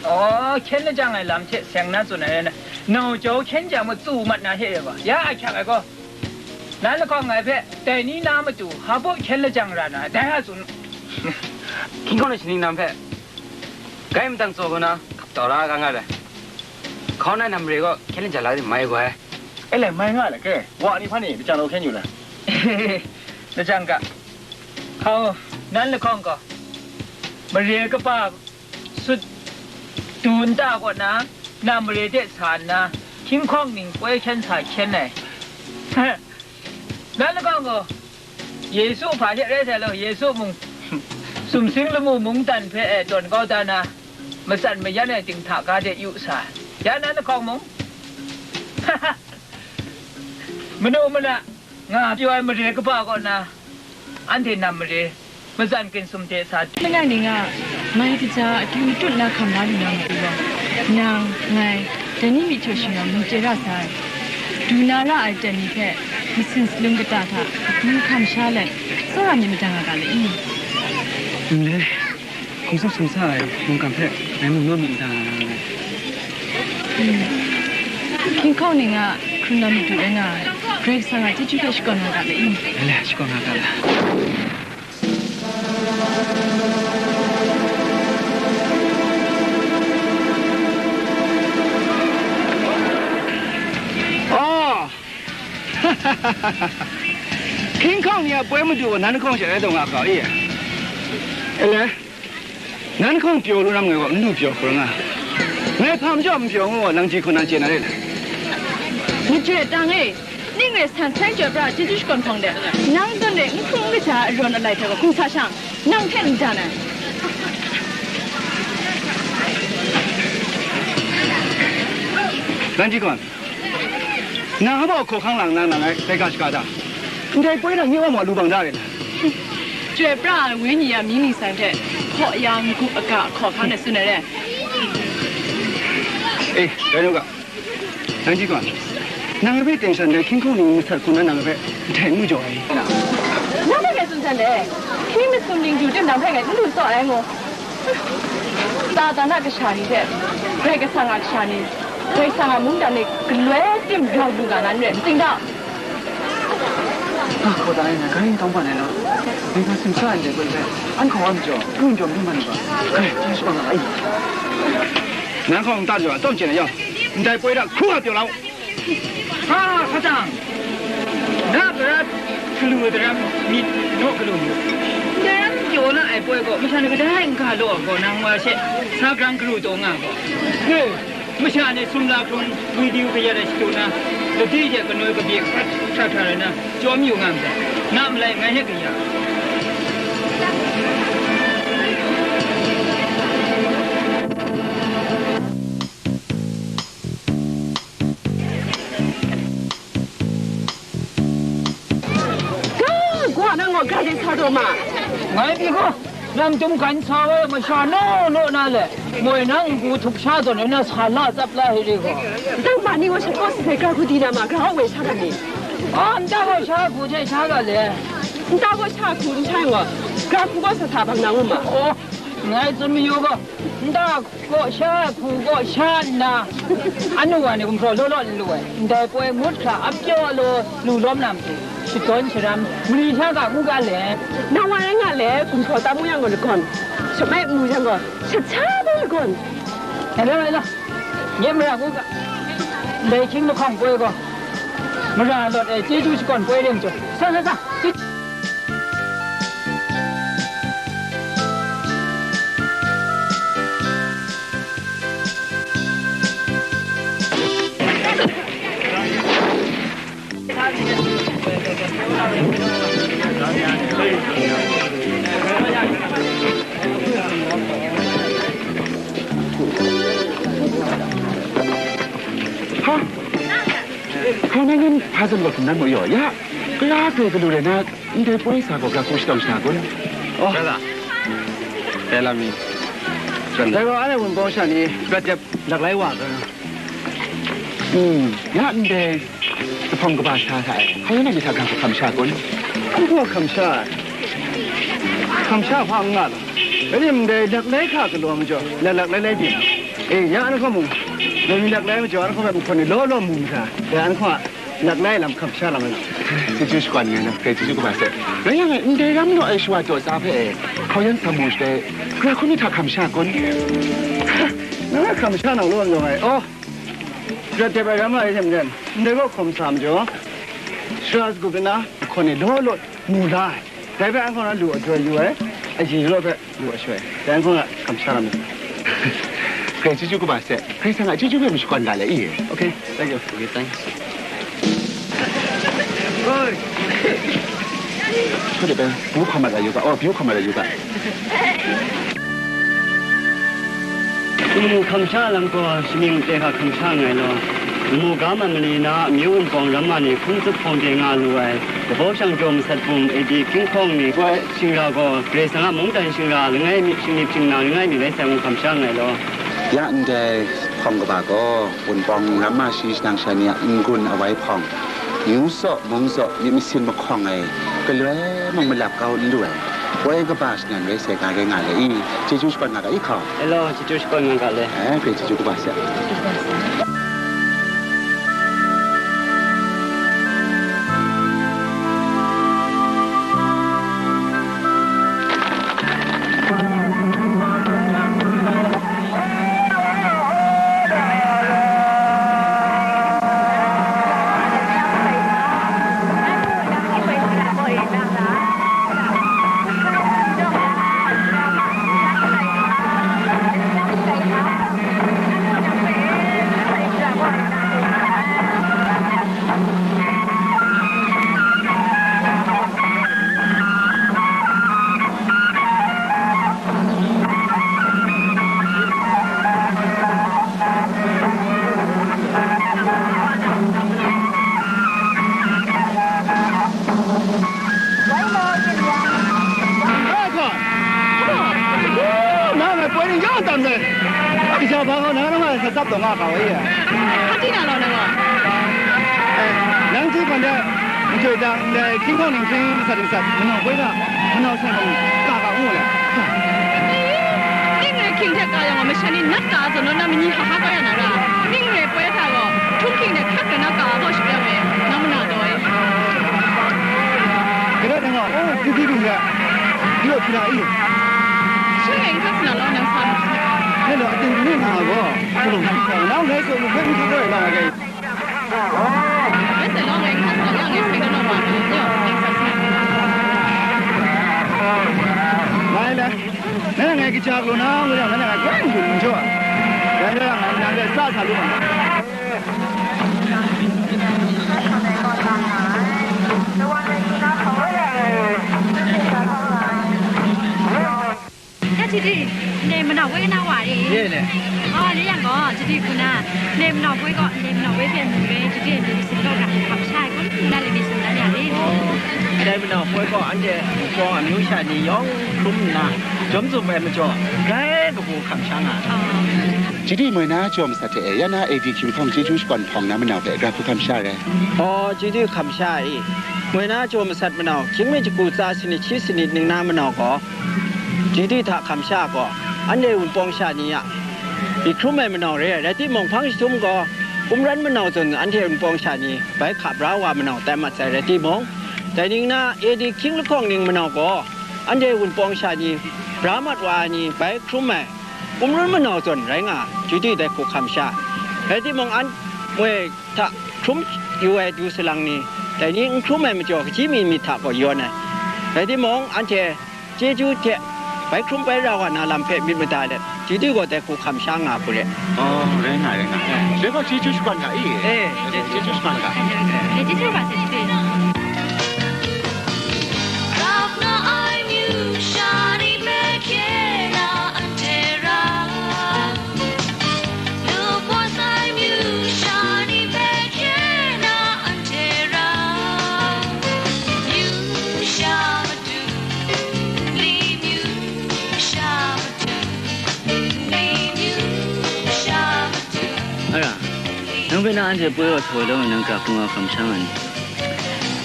Aw, hkyen lajang ai lam hte seng na tsun ai rai na, nau jau hkyen jang matsu mat na hte re gaw, ya ahkyak ai gaw, nan lahkawng ngai hpe dai ni na matu hpa baw hkyen lajang ra na, dai a tsun. Hkying hkawng ni shaning nam hpe, gai matang tsaw kau na, hkap tau la ga nga ai. Hkau na nam mare gaw hkyen lajang la de mai gaw ai. E le, mai nga le, ke, wa ni hpa ni lajang law hkyen yu le. Lajang ga. Hkau, nan lahkawng gaw, mare kaba sut du nta kaw na, na mare de sa nna, hkying hkawng ning poi hkyen sa hkyen ai. Nan lahkawng gaw, Yesu hpa hte rai sai law, Yesu mung, sumsing lamu mungdan hpe e tawn kau da na, matsan mayan ai dinghta ga de yu sa, ya nan lahkawng mung, manu mana nga pyaw ai mare kaba kaw na, anhte nam mare, matsan ginhsum de sa. Mada ning a mai kaja akyu tut na hkam la lu na matu gaw, nang, ngai, dai ni myihtoi shingnawm mu chye ra sai. Du na ra ai ten ni hpe masin salum kata hta akyu hkam sha let, tsawra myit madan nga ga le i? N le, hkum sumsum sa ai mungkan hpe ngai mung naw myit madan nga ga nngai. Hkying hkawng ning a hkrun na madu rai nga ai Karai Kasang a chyeju hpe shakawn nga ga le i? Ngai le, shakawn nga ga la. Aw! Hkying hkawng ni a poi madu gaw nan lahkawng she rai taw nga hkau i? Ele, nan lahkawng pyaw lu ram ngai gaw n lu pyaw hkau nga. Ngai hpa majaw n pyaw ngu gaw, nang ji hkaw nan chye na re le? Majoi tang e, ning rai san sai chyoi pra chyeju shakawn hpawng de, nang zawn e n hkrum n kaja ai rawn alai hte gaw hkum sa shang, nang hte n dan ai. Nang ji hkawn, nang a baw hkaw hkang lang nna nang ngai tai ga shaga da? Ndai poi na nye wa maw lu bang da rai na? Chyoi pra ai wenyi a mying ningsang hte hkaw ya n-gup aga hkaw hkang de tsun ai re. E, rai nu ga. Nang ji gaw, nang a hpe ten shan dai hkying hkawng ni masat hku na nang a hpe ndai n mu jaw ai. Nang hpe ngai tsun san de. Shi masum ling du tim dang hpe ngai n lu tsaw ai ngu. Satan a kasha ni hte, Karai Kasang a kasha ni, Karai Kasang a mungdan e galoi tim grau lu nga na n rai, n tsing da. Hpa hkaw da ai, ngai grai tawng ban ai law, dai ga simsa ai ndai poi hpe, an hkaw wa majaw, n jaw mi man ai ga, grai hpyi shawa nga ai. Nang hkawng nta jaw, tawng chyen ai yawng, ndai poi hta hkru nga pyaw la u. Hpa hpa tang, na gara galu ai daram myit naw galu mu. Ndai ram pyaw la ai poi gaw, masha ni kadai n ga law gaw, nang wa she sa grang garu taw nga gaw. Masha ni sumla hkrung, widiu kayat ai shadu na, ladi hte kanoi kabye hkrat hkra hkra rai na, chyawm yu nga myit dai. Na malai ngai hte kaya. Ga, ga nang gaw ga de sa taw ma. Ngai pyi gaw, nang dum gan sa wa masha naw naw na le, moi nang ngu htup sha zawn na sa la tsap la hiri gaw. Nang ma ni gaw sha kaw si sai ga hku di na ma, ga hawk woi sha ga ni. A, nta gaw sha hku hte sha ga le. Nta gaw sha hku n sha gaw, ga hku gaw sa sa bang na ngu ma. Oh, ngai tsun mayu gaw, nta Kaw sha ai hku kaw sha nna, anu wa ni gumhpraw law law n lu ai, ndai poi ngut hkra ap pyaw law lu lawm na matu, shadawn sharam, mali sha ga ngu ga le. Nang wa rai nga le, gumhpraw tam ngu yang gaw lagawn, shamai mu yang gaw, shat sha de lagawn. Ngai law, ngai law, nye mara ngu ga, ndai hkying lahkawng poi gaw, mara lawt ai chyeju shakawn poi ring chyawm, sa, sa, sa, Ha? Hpa nang yan hpa zawn gaw hkum nan maw yaw? Ya, kara grai galu rai na, ndai poi sa gaw ga hku shadawng sha kun? Oh. Dai gaw, anhte wunpawng sha ni, rat dep, laklai wa ga. Hmm, ya ndai, lahpawng kaba sa sa ai, hpa yan na myit hta ga hku hkam sha kun? Hkum hkam sha ai. Hkam sha hpa n nga law. Rai timung, dai laklai hka galaw majaw, la laklai lai byin. E, ya anhkaw mung, dai mi laklai majaw, anhkaw hpe mahkawn ni law law mu masa, dai anhkaw a laklai lam hkam sha lam ai lam. Chyeju shakawn nngai law, grai chyeju kaba sai. Rai yang e, ndai ram naw ai shawa daw tsa hpe e, hkau yan sa mu shatai, gara hku ni hta hkam sha kun? Nang a hkam sha nang law n rawng ai. Aw, rat dep ai ram nga rai hte maren, ndai kaw hkawm sa majaw, sara sagup de na, mahkawn ni law law mu la ai. Dai hpe anhkaw na lu a jaw yu ai, aji law hpe lu a shawai, dai anhkaw na kamsham ai. Grai chyeju kaba sai, Karai Kasang a chyeju hpe mashakawn ga le i? Okay, thank you. Okay, thanks. Oi! Hkoi de bai, bu hkawm mat ai yu ga, oh, bu hkawm mat ai yu ga. N hkam sha lam gaw, shamying de hka hkam sha nngai law, nmu ga man mali na a amyu npawng ramma ni hkungtsup hpawng de nga lu ai, dabaw shang jaw masat bum, A D hkying hkawng ni gaw, shingra gaw, Karai Kasang a mungdan shingra langai mi, shingnip shingnang langai mi rai sai ngu hkam sha nngai law. Ya ndai hpawng kaba gaw, Wunpawng ramma shi shanang sha ni a n-gun awai hpawng, yu saw, mung saw, myit masin mahkawng ai, galoi mung malap kau n lu ai, poi kaba shanan rai sai ga rai nga le i, chyeju shakawn nga ga i hkaw? Hello, chyeju shakawn nga ga le. Eh, grai chyeju kaba sai. Nang ngai poi ni yawng tam dai. Kaja ba kau na nang ngai sa tsap taw nga kau e. Hpa di na law nang gaw? Nang chye hkan de. Joi dang, ndai hkying hkawng ninghkying masat masat, manau poi hta, manau sai mung, ka ka ngu le. Ning re hkying hte ka yang gaw, masha ni nat ka ai zawn, na mani hka hka kau ya na ra. Ning re poi hta gaw, htung hkying hte hkrat rai na ka ai gaw, shi ya we, nang mana taw e. Kada dang gaw, oh, di di dung ya. Di gaw hpyi na i. Shi ngai n hkrat sa na law, nang sa na. Ngai law, ating ni nga gaw, hpyi na, nang ngai so, ngai n hkrat rai na, ngai. Ngai le, ngai ngai kaja galaw na, ngu yang, ngai ngai grai n dun n jaw ai. Dai rai yang, ngai nang de sa sa lu ma. Ya, Chyeju, ndai manau poi na wa e. Ye ne. Oh, ni yang gaw, Chyeju hku na, ndai manau poi gaw, ndai manau poi hpe mu re, Chyeju ndai ni sin gaw, ga hkam sha ai kun, na le ni sin na ya e. Oh, ndai manau poi gaw, anhte Wunpawng amyu sha ni yawng hkrum nna, jawm tsun ai majaw, grai kabu hkam sha nga ai. Oh. Chyeju moi na jaw masat hte e, ya na A D hkying hkawng chyeju shakawn hpawng na manau hpe, grai hpu hkam sha re. Oh, Chyeju hkam sha ai. Moi na jaw masat manau, hkying mi jaku tsa sanit shi sanit ning na manau gaw, Chyeju hta hkam sha gaw, anhte Wunpawng sha ni a myit hkrum ai manau re ai, rai timung, hpang jahtum gaw, Kumran manau zawn anhte Wunpawng sha ni bai hka bra wa manau tai mat sai, rai timung, dai ning na A D hkying lahkawng ning manau gaw, anhte Wunpawng sha ni bra mat wa ai ni bai hkrum ai, Kumran manau zawn rai nga ai, Chyeju dai hku hkam sha. Rai timung, an moi hta hkrum yu ai du salang ni, dai ni n hkrum ai majaw, kaji mi myit hta gaw yawn ai. Rai timung, anhte chyeju hte bai hkrum bai ra wa na lam hpe myit mada let, Chyeju gaw dai hku hkam sha nga hku re. Oh, rai nga, rai nga. Dai gaw chyeju shakawn ga i? Eh, chyeju shakawn ga. Eh, chyeju ga se. Grap na ai myu sha ni hpe hkye na anhte ra. Lupawt sai myu sha ni hpe hkye na anhte ra. Myu sha matu, li myu sha matu, li myu sha matu. Ara, nang hpe na anhte poi wa sa wai law, nang grap hkung wa hkam sha nga ni?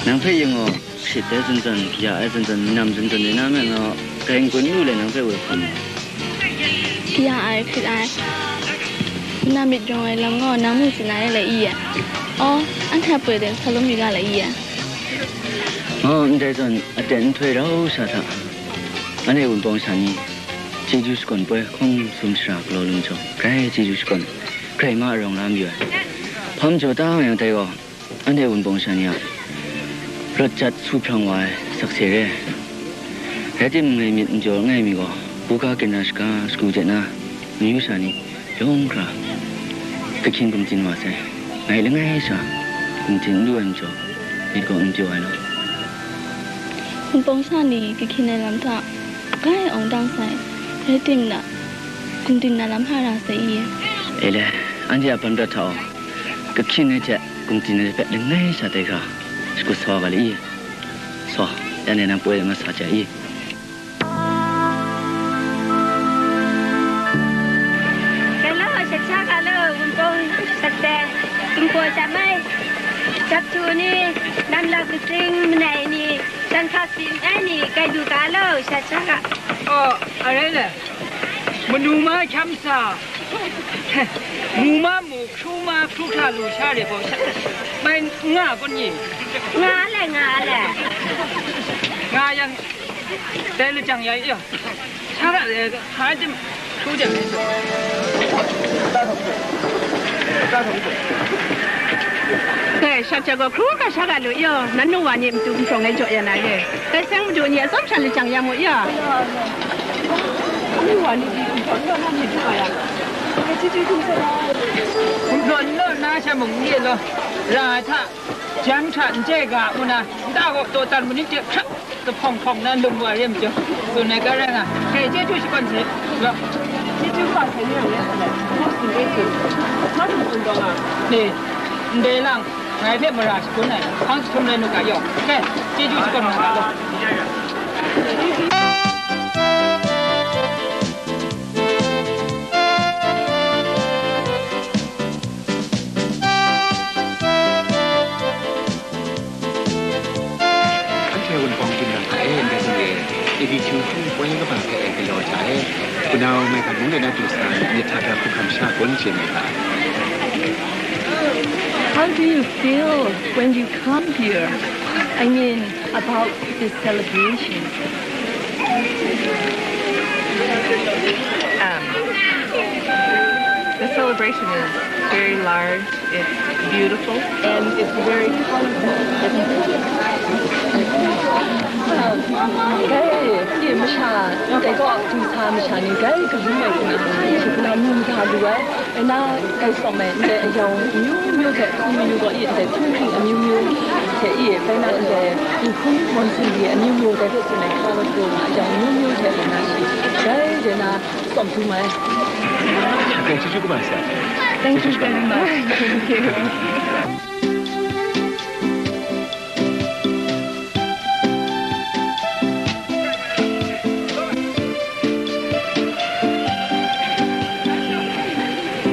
Nang hpe yin gaw, hkrit ai zawn zawn, kaya ai zawn zawn, manam zawn zawn de na me nga, kai n-gun lu le nang hpe woi hkam. Kaya ai, hkrit ai, na myit rawng ai lam gaw nang mu tsun ai le i e. Aw, anhte a poi de sa lum yu ga le i e. Oh, ndai zawn, aten nhtoi rau sha hta, anhte Wunpawng sha ni, chyeju shakawn poi hkawng sum shara galaw lu majaw, grai chyeju shakawn, grai ma arawng la mayu ai. Hpa majaw ta nga yang dai gaw, anhte Wunpawng sha ni a rawt jat su hprang wa ai sakse re ai. Rai timung, ngai myit n jaw langai mi gaw, buga ginra shaga shagu de na, amyu sha ni yawng hkra kahkyin gumtin wa sai. Ngai langai sha gumtin n lu ai majaw, myit gaw n pyaw ai law. Wunpawng sha ni kahkyin ai lam hta grai awng dang sai, rai timung, gumtin na lam hpa ra sai i? E le, anhte a ban prat hta gaw, kahkyin ai hte gumtin ai hpe langai sha tai hkra, shakut sa wa ga le i? Saw, ya ni nang poi de nga sa hte i? Ga law, shat sha ga law, Wunpawng shat de, Wunpawng sha mai, jap tu ni, nam lap katsing manai ni, shan hkak sin ai ni, gai du ga law, shat sha ga. Oh, arai le. Manu ma hkyam sa, mu ma mu, hkru ma hkru hta lu sha re gaw, sha, mai nga kun ni? Nga le, nga le. Nga yang, dai lajang ya, ya. Sha ga, eh, hpa jim, hkru jim. Dai, shat jang gaw hkru ga sha ga lu, ya, nan nu wa ni matu gumhpraw ngai jaw ya na ye. Dai seng madu ni a tsawm sha lajang ya mu ya. Gumhpraw n law nna sha mung n ye law, ra ai hta, jang hta n chye ga ngu na, nta gaw daw tan manit de hkrat kahpawng hpawng na lung wa re majaw, tsun ai ga rai nga, hkrai chyeju shakawn sai, law. Chyeju ga sai ni rai sa let, naw sin re tsun, naw sin tsun taw nga. Ni, ndai lang, ngai hpe mara shagun ai, hpang jahtum rai nu ga yaw, hkrai chyeju shakawn nga ga law. Hta e, ndai sumre, A B Q hpung poi kaba hpe e galaw hta e, Bunau maigan mung de na du sa ai myit hta hkra hkruhkam sha kun chye mai ga ai. How do you feel when you come here? I mean, about this celebration? Um, the celebration is very large. It's beautiful and it's very colorful. Gai, ye masha, dai gaw du sa masha ni gai, kabu mai kuna, shi kuna mu da lu ai, na gai sawm ai, ndai ayawng amyu myu hte, hpung amyu gaw ye, ndai hpung hpring amyu myu hte ye, bai na ndai, dinghpung monsoon di amyu myu gai hpe tsun ai, colorful ayawng amyu myu hte bai na shi, gai, gai na, Thank you very much. Thank you.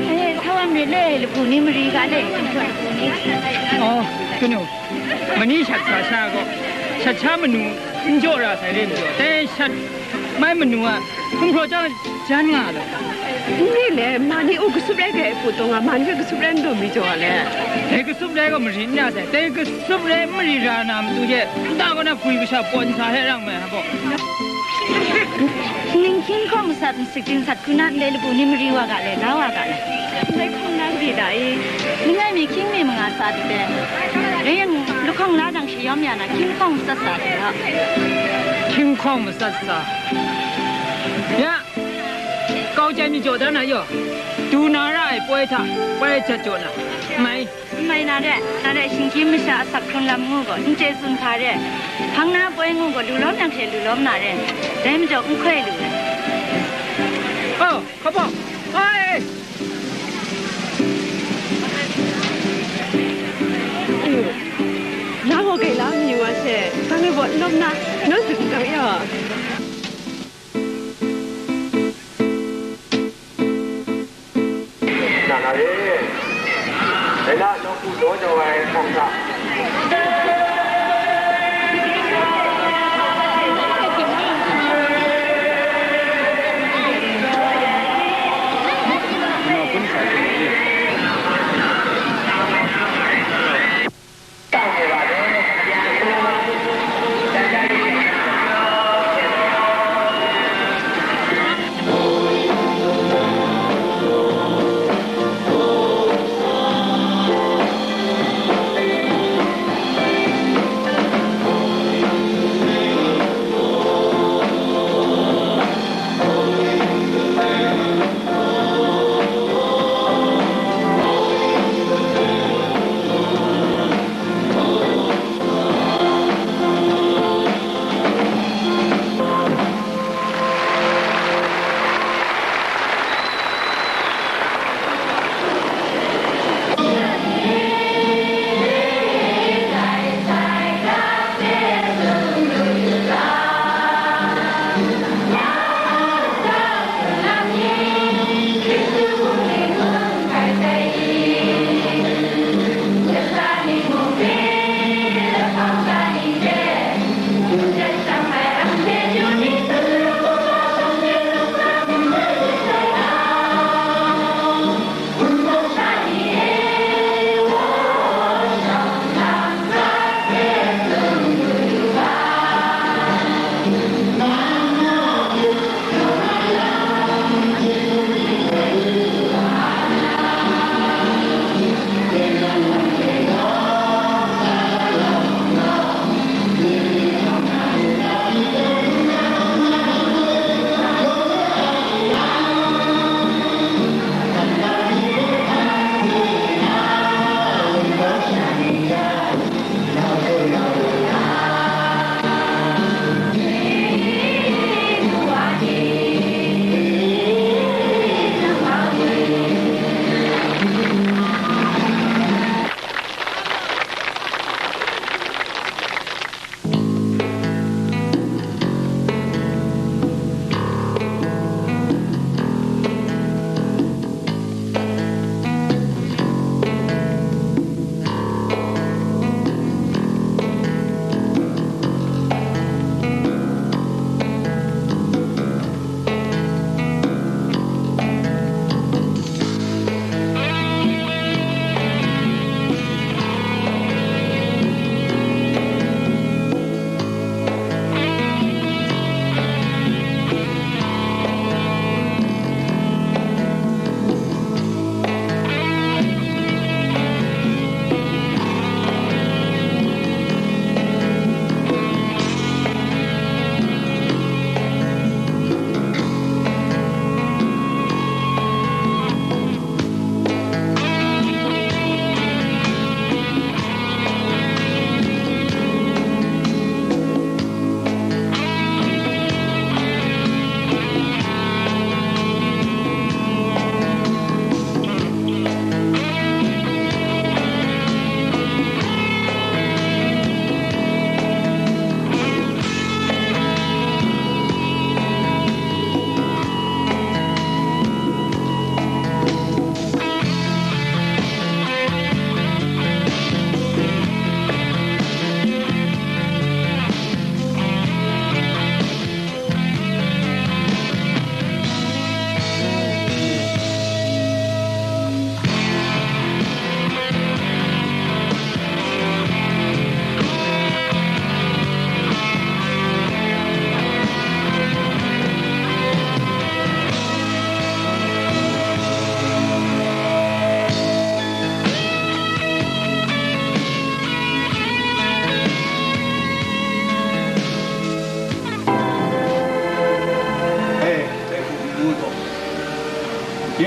Eh, sawan mi le, lapu ni mari ga le, lapu ni. Oh, kanu. Mani shat sa sha gaw, shat sha manu n jaw ra sai re majaw, dai shat mai manu a hkum hpraw chyang jan nga law. N re le, mani u kasup rai ga e hku taw nga, mani hpe kasup rai n taw mi jaw a le. Dai kasup rai gaw mari n ra sai, dai kasup rai mari ra na matu hte, nta kaw na hpwi kasha pawn sa hte rang mai, ha gaw. Ning hkying hkawng masat, masik ting sat hku na ndai lapu ni mari wa ga le, la wa ga le. Ndai hkawng na gade da i, ning ai mi hkying mi manga sa de, dai yang lahkawng la jang shi yawm ya na, hkying hkawng matsat sa de ga. Hkying hkawng matsat sa. Ya, kau chyai mi jaw da na yaw, du na ra ai poi hta, poi jat jaw na, mai. N mai na re, na re, shinggyim masha asak hkrun lam ngu gaw, n chye tsun hka re, hpang na poi ngu gaw, lu lawm yang hte lu lawm na re, dai majaw n hkoi lu ai. Oh, hkabawk, ai! Ayu, na gaw gai la mi wa she, kang e baw n lawm na, naw tsun kang yaw. Nang a re, dai na nawku daw jau ai hkawng hta.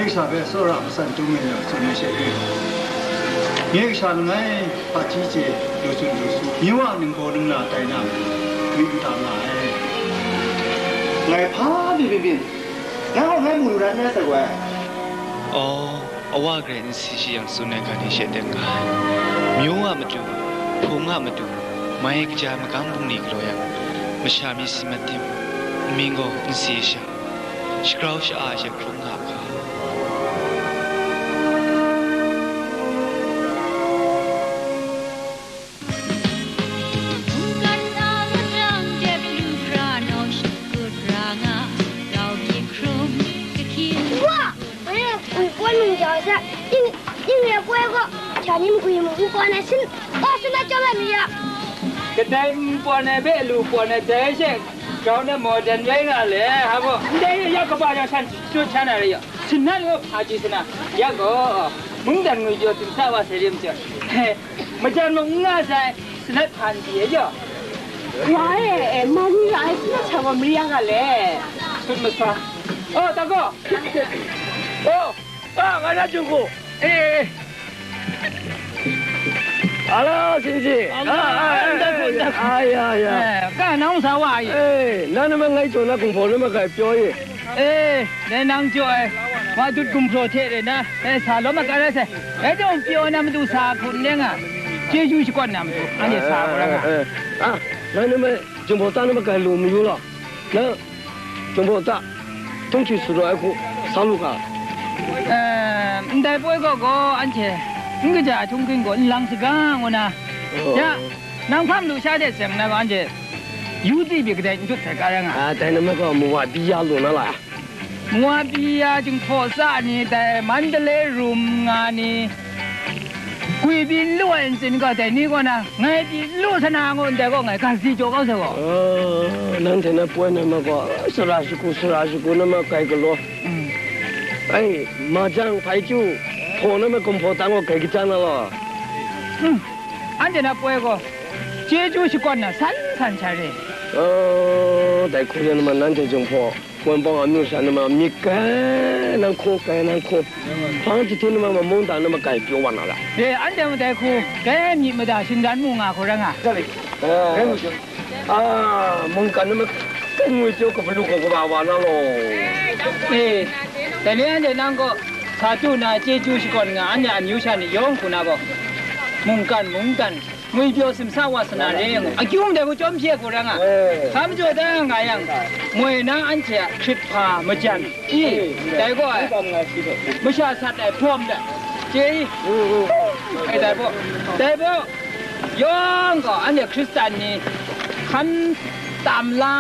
Nye kasha hpe tsawra matsan dum ai yang tsun ai she, nye kasha langai hpaji chye lu tsun lu su, amyu a ningbaw ningla tai na, myit n ta nga ai. Ngai hpa mi byin byin, ngai gaw ngai mu lu dan n rai sai gaw ai. Aw, awa garai nsi shi yang tsun ai ga ni she teng nga ai. Myu a matu, hpung a matu, mai kaja magam bungli galaw yang, masha mi si mat tim, nming gaw nsi sha, shagrau sha-a she hkrung nga hka. Mungkan a maprang dep lu hkra naw shakut ra nga, rau myit hkrum, kahkyin. Wa! Anhte ngwi poi mung jau ai hte, ning, ning re poi gaw, hkya ni magwi mung n pawn ai sin, gaw sin na chyawm ai mi ya. Kadai n pawn ai hpe lu pawn ai dai she, grau na maw dan rai nga le, ha gaw, ndai ya kaba jau shan shut shan ai rai ya, sin na lu hpa ji sana, ya gaw, mungdan ngwi jaw tsun sa wa sai rim chyawm. Majan mung n nga sai, sanat hpan di e jaw. Wa e, e, mani ra ai, sanat hpa wa mari ya nga le. Sut maswa. Oh, tako. Oh, ah, ngai na jung ku. Eh, eh, eh. Alo, Sinji. Alo, ah, ah, ah, ndak ku, ah, ndak ku. Ah, ya, ya. Eh, ka nang sa wa ai. Eh, na nama ngai jaw na kung hpaw nama kai pyaw ye. E, dai nang jaw ai, wa dut gumhpraw hte rai na, dai sa lawm maga rai sai. Dai jawng pyaw na matu sa hku n leng a, chyeju shakawn na matu, anhte sa gaw ra nga. Eh, eh, eh. Ah, ngai nang hpe Jinghpaw ta na makai lu mayu law, nang Jinghpaw ta htung hti sut ai hku sa lu ga. Eh, ndai poi gaw gaw anhte n kaja ai htunghking gaw n lang saga ngu na. Oh. Ya, nang hpa malu sha de seng na gaw anhte yu tsi pyi kadai n dut sai ga ra nga. Ah, dai na ma gaw Moabi ya lu na la. Moabi ya, Jinghpaw tsa ni, dai Mandalay rum nga ni, gwi pyi n lu ai ntsin gaw, dai ni gaw na, ngai pyi n lu sa na ngu ndai gaw, ngai ga si jaw kau sai gaw. Oh, nanhte na poi na ma gaw, sara shagu, sara shagu na ma kai galaw. Mm. Ai, majang, hpai kyu, hpaw na ma gumhpaw tang gaw kai kaja na law. Mm. Anhte na poi gaw, chyeju shakawn na san san sha re. Oh, dai hku yen ma nanhte Jinghpaw. Wunpawng amyu sha na ma myit kai na hku, kai na hku, hpang jahtum na ma mungdan na ma kai pyaw wa na ra. E, anhte mung dai hku, dai myit mada shinggan mu nga hku rai nga. Eh. Ah, mungkan na ma kai ngwi pyaw kapalu kaw kaba wa na law. E, dai ni anhte nang gaw, sa du na chyeju shakawn nga, anhte amyu sha ni yawng hku na gaw, mungkan, mungdan. Ngwi pyaw simsa wa sa na re ngu, akyu ndai hku chyawm hpyi ai hku rai nga. Eh. Hpa majaw da nga yang, moi na anhte a hkrit hpa majan i, eh, dai gaw ai, masha sat ai hpawm de, chye i. Mm, mm. Ai, dai baw, dai baw, yawng gaw anhte Hkristan ni hkan tam la,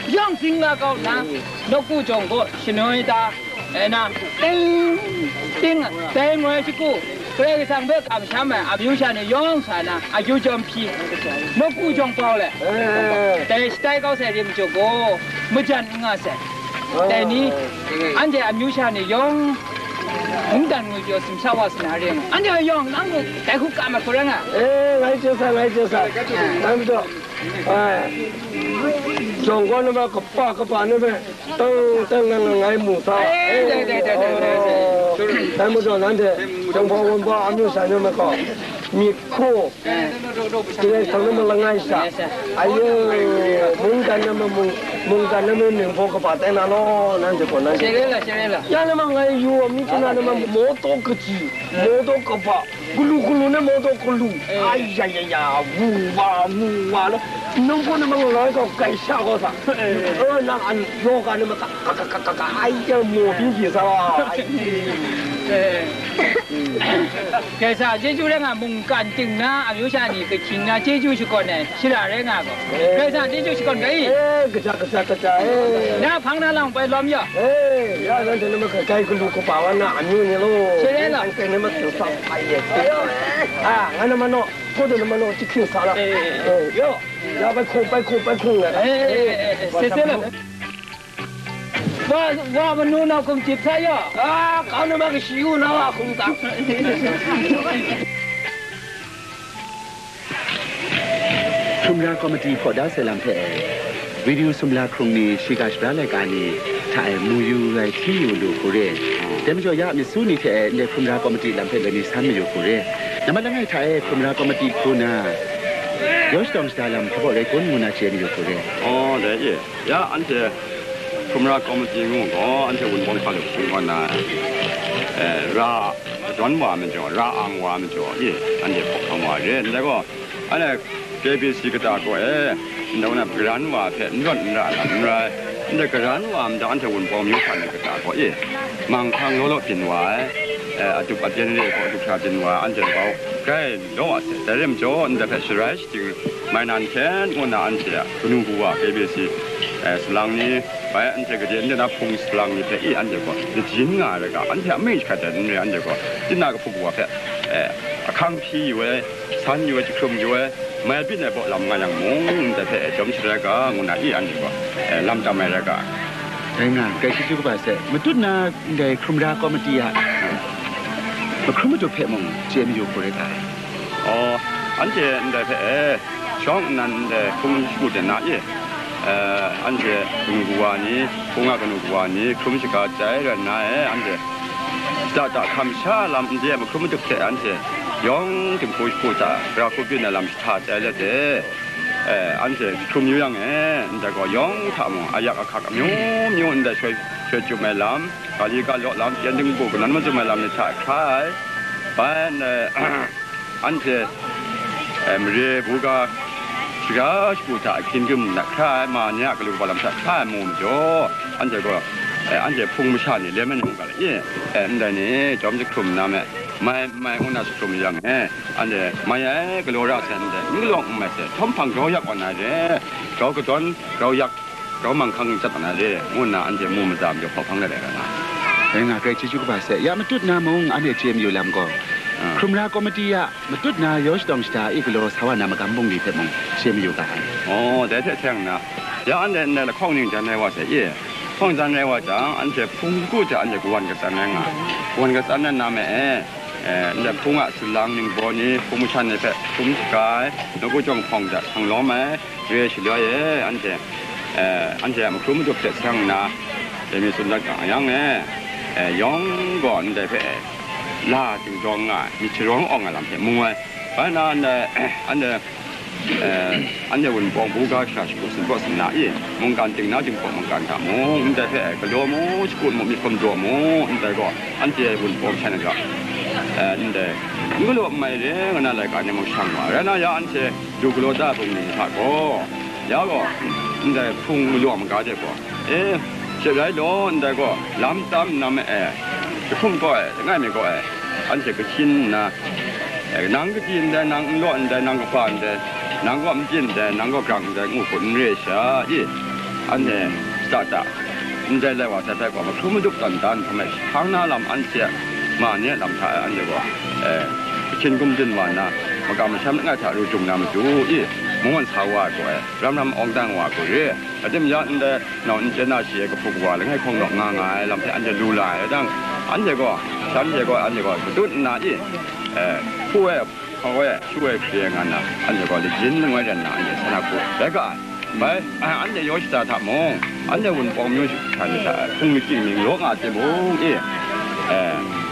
yawng sing la kau nna, mm, nawku jawng gaw shanoi ta, E na, ting, ting, dai ngoi shagu, Karai Kasang hpe kamsham ai amyu sha ni yawng sa na, akyu chyawm hpyi, nawku jawng bau le, dai shatai kau sai rim majaw gaw, majan n nga sai. Dai ni, anhte amyu sha ni yawng, mungdan ngwi pyaw simsa wa sa na ring, anhte yawng nang dai hku kam ai hku rai nga. E, ngai chye sa, ngai chye sa. Ngai majaw, e, jawng gaw na ma kaba kaba na hpe, Tang, tang, nang, nang ngai mu sa. Eh, dai, dai, dai, dai, dai, dai. Oh. Dai majaw nanhte, Jinghpaw Wunpawng amyu sha ni ma gaw, myit hku, eh, Karai Kasang na ma langai sha. Langai sha. Ayo, mungdan na ma mung, mungdan na ma ning hpaw kaba tai na law, nanhte gaw nanhte. Sha re la, sha re la. Ya na ma ngai yu wa, mi chana na ma maw taw kaji, maw taw kaba. Galu galu na maw taw galu. Eh. Ai ya ya ya, wu wa, mu wa na. Nang gaw na ma ngai gaw kai sha gaw sa. Eh. Eh, nang an yaw ga na ma ka, ka, ka, ka, ka, ka, ai ya maw byin byin sa wa. Ai. Eh. Kai sa, chyeju rai nga mungkan ting na, amyu sha ni kahkying na, chyeju shakawn ai, shara rai nga gaw. Eh. Kai sa, chyeju shakawn ga i. Eh, kaja, kaja, kaja, eh. Na hpang na lang bai lawm ya. Eh, ya, nanhte na ma kai, kai galu kaba wa na, amyu ni lo. Sha re la. Kai na ma tu sa. Ai, eh, eh. Ah, ngai na ma naw, ko de na ma naw, chyi hkying sa la. Eh, eh, eh. Eh, yo. Ya, bai hkung, bai hkung, bai hkung la. Eh, eh, eh, eh, eh. Se, se la. Wa, wa, manu na hkum chyip sa ya. Ah, kau na ma kashi u na wa hkum ta. Hkrung ra Komiti hpaw da sai lam hpe, Radio Sumla hkrung ni shiga shara laika ni, hta e mu yu ai hti yu lu hku re. Dai majaw ya myit su ni hte e ndai hkrum ra kawmati lam hpe lani san mayu hku re. Nambat langai hta e hkrum ra kawmati hku na, yaw shadawng shada lam hpa baw rai kun ngu na chye mayu hku re. Oh, dai e. Ya, anhte hkrum ra kawmati ngu gaw, anhte wunpawng hpa lup hpung kaw na, eh, ra dawn wa majaw, ra ang wa majaw, e, anhte hkawhkam wa re. Ndai gaw, anhte K B C kata gaw e, ndai na garan wa hpe n rawt n ra lam n rai. Ndai garan wa majaw, anhte wunpawng myu hkra ni kata gaw e, manghkang law law byin wa ai, eh, adup aten re gaw adup hkra byin wa ai, anhte grau grai law wa sai. Dai rai majaw, ndai hpe sharai ting mai nan hkyen ngu na anhte a kanu kawa K B C, eh, salang ni, bai anhte gade nde na hpung salang ni hpe i anhte gaw lajin nga ai rai ga, anhte a mei jahkrat ai n re, anhte gaw tinang kahpu kawa hpe, eh, ahkang hpyi yu ai, san yu ai, jahkrum yu ai, mai byin ai baw lam nga yang mung, ndai hpe, eh, jawm sharai ga, ngu na i anhte gaw, eh, lam tam ai rai ga. Dai nga, grai chyeju kaba sai, matut na ndai hkrum ra kawmati a mahkrum matup hpe mung chye mayu hku rai ga. Oh, anhte ndai hpe e, shawng nnan ndai hpung shagu de na e, eh, anhte kanu kawa ni, hpung a kanu kawa ni, hkrum shaga chyai rai nna e, anhte shada da hkam sha lam ndai a mahkrum matup hte anhte yawng dinghku jahku hta gara hku byin ai lam jahta chyai let e, eh, anhte hkrum yu yang e, ndai gaw yawng hta mung ayak ahkak amyu myu ndai shoi, shoi chyum ai lam, ga li ga law lam, yan dingbu kanan mazum ai lam ni hta hkra ai, bai ndai, anhte, eh, mare buga shara shagu hta hkying gum na hkra ai, ma ni a galu kaba lam hta hkra ai mu majaw, anhte gaw, eh, anhte hpung masha ni lem ai ni mungga lai e, eh, ndai ni jawm jahkrum na me, mai, mai ngu na jahkrum yang e, anhte mai ai galaw ra sai ndai, n galaw n mai sai, htawm hpang grau yak wa na re, grau kadawn, grau yak, grau manghkang chyat wa na re, ngu nna anhte mu maza majaw hpaw hpang let ai rai nga. Rai nga, grai chyeju kaba sai. Ya matut na mung anhte chye mayu lam gaw, ah, hkrum ra kawmati a matut na yaw shadawng shada e galaw sa wa na magam bungli hpe mung chye mayu ga ai. Oh, dai hte seng nna, ya anhte ndai lahkawng ning jan rai wa sai e. Lahkawng jan rai wa jang, anhte hpung shagu hte anhte kawan katsan rai nga ai. Kawan katsan rai nna me e, eh, ndai hpung a salang ningbaw ni, hpung masha ni hpe hkrum shaga ai, nawku jawng hpawng hta hkang lawm ai, re shaloi e, anhte, eh, anhte a mahkrum matup hte seng nna, dai mi tsun dat ga yang e, eh, yawng gaw ndai hpe, eh, la dingdawng nga ai, myit sharawng awng ai lam hte mu ai. Bai nna ndai, anhte, eh, anhte wunpawng buga shara shagu sumpraw sumla i, mungkan ting na dinghpawng mungkan hta mung, ndai hpe, eh, galaw mu, shakut mu, myit hkum daw mu, ndai gaw, anhte wunpawng hkyen ai ga, eh, ndai, n galaw n mai re, nga na laika ni mung shang wa, rai nna ya anhte, du galaw da ai bungli ni hta gaw, ya gaw, ndai hpung malaw maga de gaw, e, she rai law, ndai gaw, lam tam nna ma e, jahkum gaw e, langai mi gaw e, anhte kahkyin nna, e, nang kadi ndai, nang n law ndai, nang kaba ndai, nang gaw n byin ndai, nang gaw grang ndai, ngu hku n re sha, i, anhte shada da, ndai lai wa sai hpe gaw, mahkrum madup tawn dan hkrum ai, hpang na lam anhte a ma ni a lam hta e, anhte gaw, e, ahkyin gum byin wa nna, makam masham langai hta ru jung na matu i, mung gawn sa wa ai gaw e, ram ram awng dang wa ai gaw re, adim ya ndai, nau n chyen na shi ai kahpu kawa langai hkawng naw nga nga ai lam hpe anhte lu la ai dang, anhte gaw, shanhte gaw, anhte gaw, matut nna i, e, hpu ai, hkau ai, hkyu ai, hkri ai nga nna, anhte gaw, lajin langai ran nna, anhte sa na hku rai ga ai. Bai, anhte yaw shada hta mung, anhte wunpawng myu hkra ni hta hpung ni ting ning law nga timung e, e,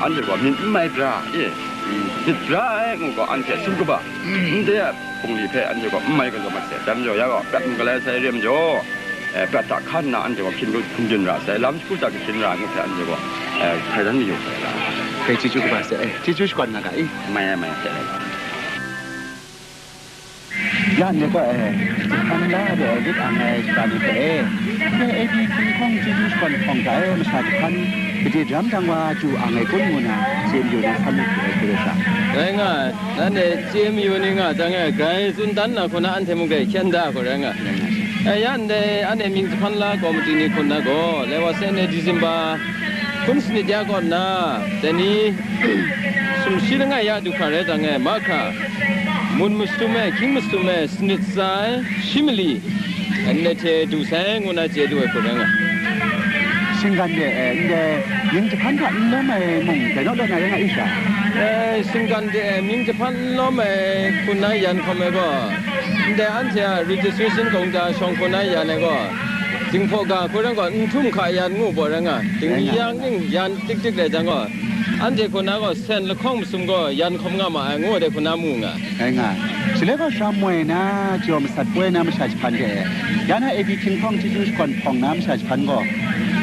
anhte gaw myit n mai bra e, myit bra ai ngu gaw, anhte tsun kaba, ndai a bungli hpe anhte gaw n mai galaw mat sai, dai majaw ya gaw, prat n galai sai re majaw, e, prat hta hkan nna anhte gaw hpyin hkum byin ra sai, lam shagu hta kahkyin ra ai ngu hpe anhte gaw, e, hkrai dan mayu sai la. Hkrai chyeju kaba sai, e, chyeju shakawn nga ga i. Mai ai, mai ai, hte rai. Ya, ndai gaw, e, jahpan la de lit ang ai shaga ni hpe, e, ndai A B hkying hkawng chyeju shakawn hkawng hta e, masha jahpan gade daram dang wa du ang ai kun ngu na, chye mayu na san lu hku ai hku rai sa. Rai nga ai, nanhte chye mayu ni nga jang e, grai tsun dan na hku na, anhte mung grai hkyen da hku rai nga ai. E, ya ndai, anhte mying jahpan la kawmati ni hku na gaw, lai wa sai ndai December hkun sanit ya kaw nna, dai ni, sumshi langai ya du hkra rai jang e, mahkra, mun masum e, hkying masum e, sanit tsa ai, shi mali, ndai hte du sai ngu na chye du ai hku rai nga ai. Shinggan de, e, ndai mying jahpan hta n lawm ai mung, dai naw law na rai nga i sha? E, shinggan de, e, mying jahpan n lawm ai hku na yan hkawm ai gaw, ndai anhte a registration kaung hta shawng hku na yan ai gaw, Dinghpaw ga hku rai gaw, n htum hka yan ngu gaw rai nga, rai nga, dingyang ning yan tik tik rai jang gaw, anhte hku na gaw, sen lahkawng masum gaw yan hkawm nga ma ai, ngu de hku na mu nga. Rai nga. Shaloi gaw, shara moi na, jaw masat poi na masha jahpan de, ya na A B hkying hpawng chyeju shakawn hpawng na masha jahpan gaw,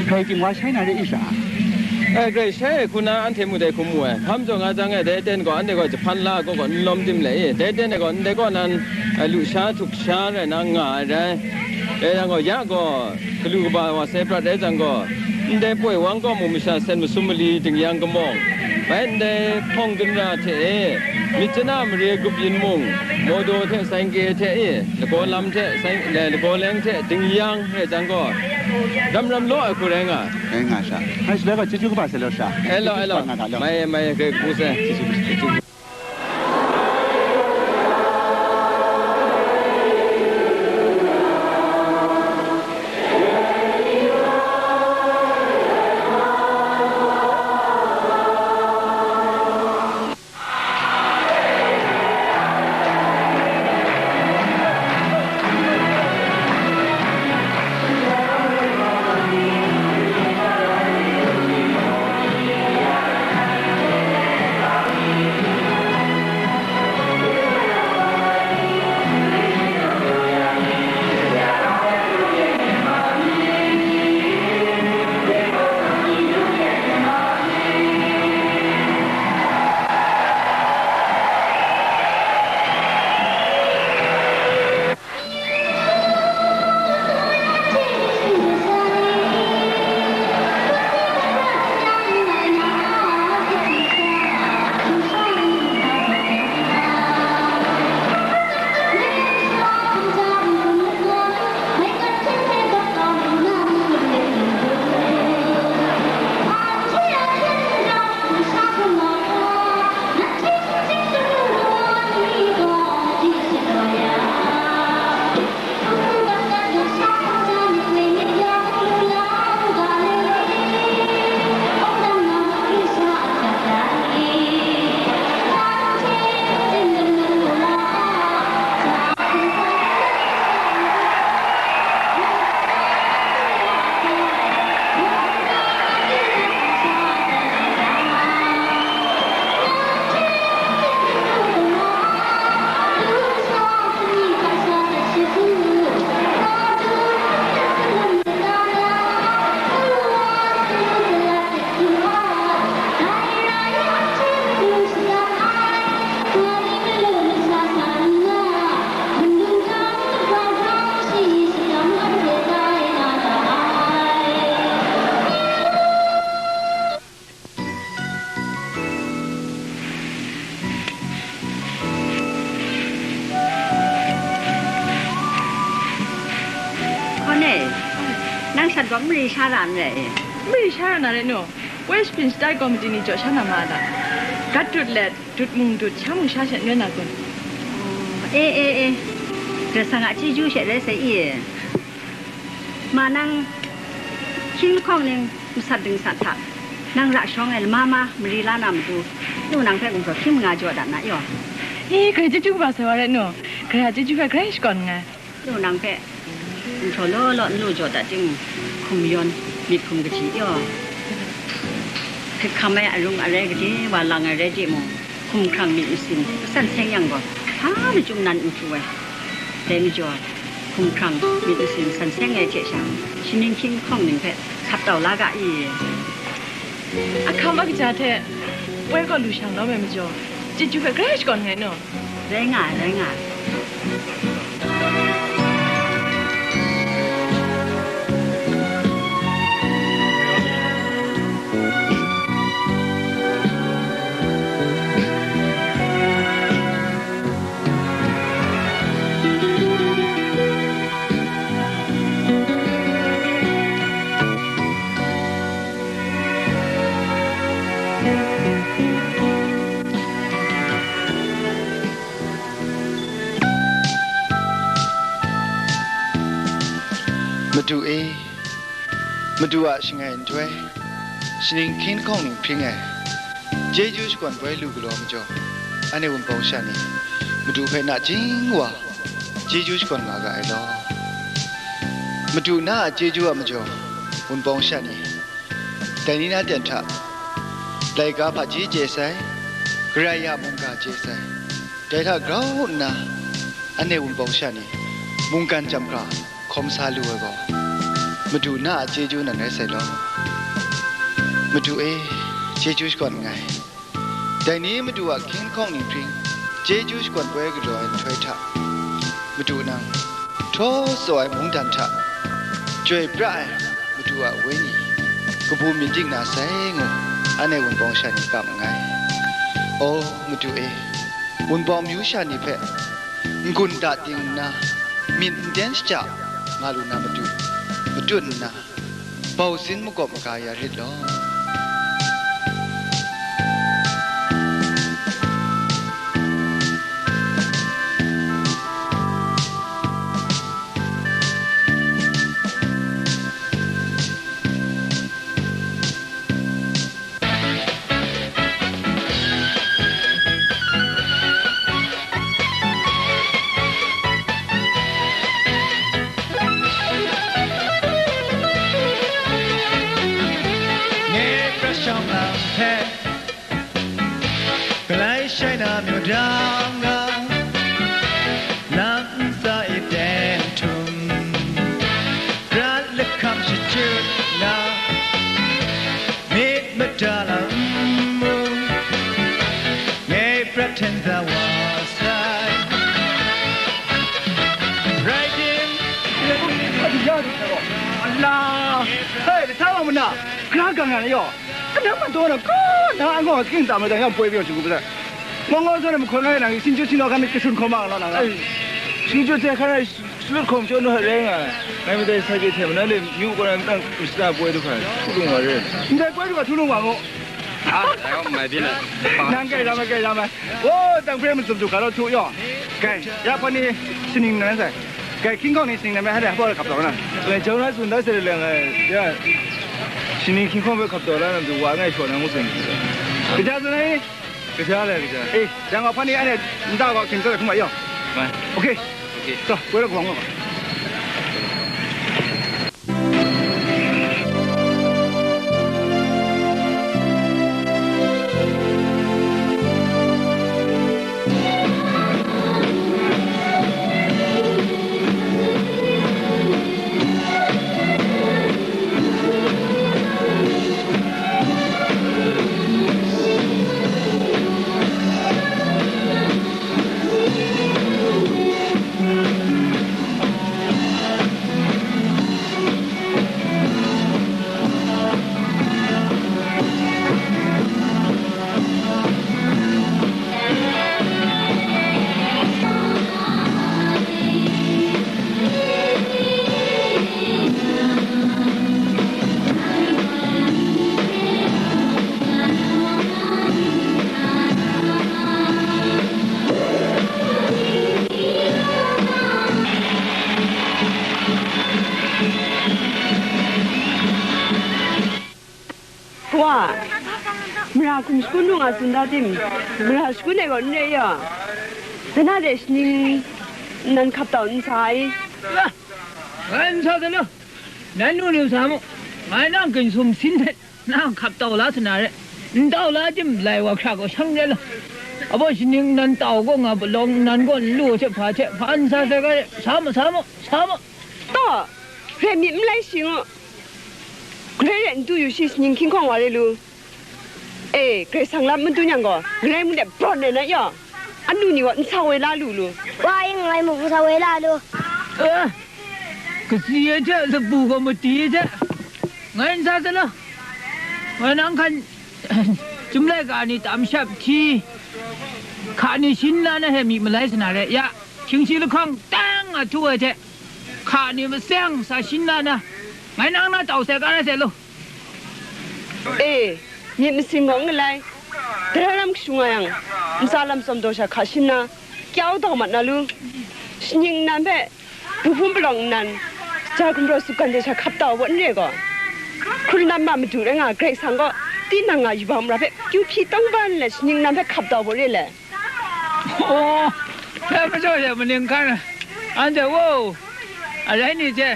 grai ting wa shai na re i sha? Eh, grai shai ai hku na anhte mu dai hkum mu ai. Hpa majaw nga jang e, dai ten gaw anhte gaw jahpan la ai kaw gaw n lawm tim le i? Dai ten e gaw ndai kaw nan, eh, lusha htuksha rai na nga ai rai. Dai yang gaw, ya gaw, galu kaba wa sai prat rai jang gaw, ndai poi wang kaw mu masha sen masum mali dingyang kamawng, bai ndai hpawng ginra hte e, myit chana mare grup yin mung, modo hte saingke hte e, lagaw lam hte sai-, eh, lagaw leng hte dingyang rai jang gaw, ram ram law ai hku rai nga. Rai nga sha. Hai, shaloi gaw chyeju kaba sai law sha. E law, e law. Chyeju kaba nga ga law. Mai, mai, grai kabu sai. Chyeju kaba. Hkawne, nang shat gaw mari sha ra n rai i? Mari sha ra na rai nu, West Pin Style Committee ni jaw sha na ma a ta? Gat dut let, dut mung dut, sha mung sha shat n rai na kun? E, e, e, Karai Kasang a chyeju she rai sai i. Ma nang, hkying lahkawng ning masat dingsat hta, nang ra shawng ai lama ma mari la na matu, nu nang hpe gumhpraw hkying manga jaw dat na yaw. E, grai chyeju kaba sai wa rai nu, grai a chyeju hpe grai shakawn nngai. Nu nang hpe gumhpraw law law n lu jaw dat timung, hkum yawn, myit hkum kaji yaw. Hkrit hkam ai arung arai gade wa lang ai rai timung, hkumhkrang myit masin asan seng yang gaw, hpa machyum nan n hkru ai. Dai majaw, hkumhkrang myit masin san seng ai hte sha, shaning hkying lahkawng ning hpe sap tau la ga i? Ahkam a kaja hte poi gaw lu shang lawm ai majaw, chyeju hpe grai shakawn nngai nu. Rai nga ai, rai nga ai. Madu e, Madu a shangai nhtoi, shaning hkying lahkawng ning hpring ai, chyeju shakawn poi lu galaw majaw, anhte wunpawng sha ni, Madu hpe nachying wa chyeju shakawn nga ga ai law. Madu na a chyeju a majaw, wunpawng sha ni, dai ni na ten hta, laika hpaji chye sai, Karai a mungga chye sai, dai hta grau nna, anhte wunpawng sha ni, mungkan chyam hkra hkawm sa lu ai gaw, Madu na a chyeju nan rai sai law. Madu e, chyeju shakawn nngai. Dai ni Madu a hkying hkawng ninghpring chyeju shakawn poi galaw ai nhtoi hta, Madu nang htaw tsaw ai mungdan hta, chyoi pra ai Madu a Wenyi, kabu myit dik na sai ngu, anhte wunpawng sha ni kam nngai. O Madu e, wunpawng myu sha ni hpe n-gun da ting nna, myit n ten shaja nga lu na matu, matut nna, bau sin magawp maga ya rit law. Nye prat shawng lam hpe, galai shai na myu dang ga, nang ntsa e ten htum, prat lahkam shachyut na, myit mada lam mu, nye prat hten za wa sai. Rai tim, ala, hei, lahta wa mana, gara gang yang yaw, kanang ma taw na, ka, na, angaw, king tam na, yang poi pyo shu gu ba. Mong ngon sa na, ma hkoi ngai nang, sin ju sin naw kan, kashun hkawm ma, na, na. Sin ju se kan, Shut hkawm shut nu hta rai nga ai. Ngai madai sa chye hte mung, nanhte myu kaw na nang mashata poi du hkra, htu lung wa re. Ndai poi du hkra htu lung wa mu. A, dai gaw mai byin ai. Nang kai ram ai, kai ram ai. O, tang hpe matsum du hkra law htu yaw. Kai, ya hpa ni, sining nan sai. Kai, hkying hkawng ni sining nan me, hai dai hpa hkap taw na. Ngai jau na tsun da se le ngai, ya, sining hkying hkawng hpe hkap taw la na matu wa ngai shaw na ngu tsun. Kaja tsun ai. Kaja le, kaja. Eh, yang gaw hpa ni anhte nta gaw hkying hta hkrum ai yaw. Bai. Okay. Okay. So, woi la kawang gaw. 哇，မရခုံစကွန်းတို့ကစင်သားတင်မရစကွန်းနဲ့ကနဲ့ရသနာတဲ့ရှင်နန်ခပ်တော်န်ဆိုင် Ngai n sa sa lu, nai nu lu sa mu, ngai nang ginhsum sin hte nang hkap tau la sa na re, n tau la tim lai wa hkra gaw shang re lu, abaw shaning nan tau gaw nga palawng nan gaw n lu hte hpa hte hpa n sa sai ga re, sa mu, sa mu, sa mu. Taw, re myit n lai shi ngu, guloi re n du yu shi shaning hkying hkawng wa re lu. E, Karai Kasang lam madun yang gaw, galai mung de brawt nna yaw, anu ni gaw n sa woi la lu lu. Wa yin ngai mung n sa woi la lu. E, kasi ai hte, lapu gaw mati ai hte, ngai n sa sa la. Ngai nang hkan, chyum laika ni tam shap hti, hka ni shin na na hte myi malai sa na re, ya, hkying shi lahkawng tang a htu ai hte, hka ni maseng sa shin na na, ngai nang na tau sai ga rai sai lu. E, myit masin gaw n galai, dara lam kashu nga yang, ntsa lam tsawm daw sha hka shin na, kyau daw mat na lu, shaning nnan hpe, buhpum palawng nnan, ja gumraw sup gande sha hkap tau wa n re gaw, hkrun lam ma madu rai nga Karai Kasang gaw, tinang nga yubak mara hpe kyu hpyi tawng ban let shaning nnan hpe hkap tau wa re le. Oh, dai majaw she maning hkan, anhte wo, arai ni hte,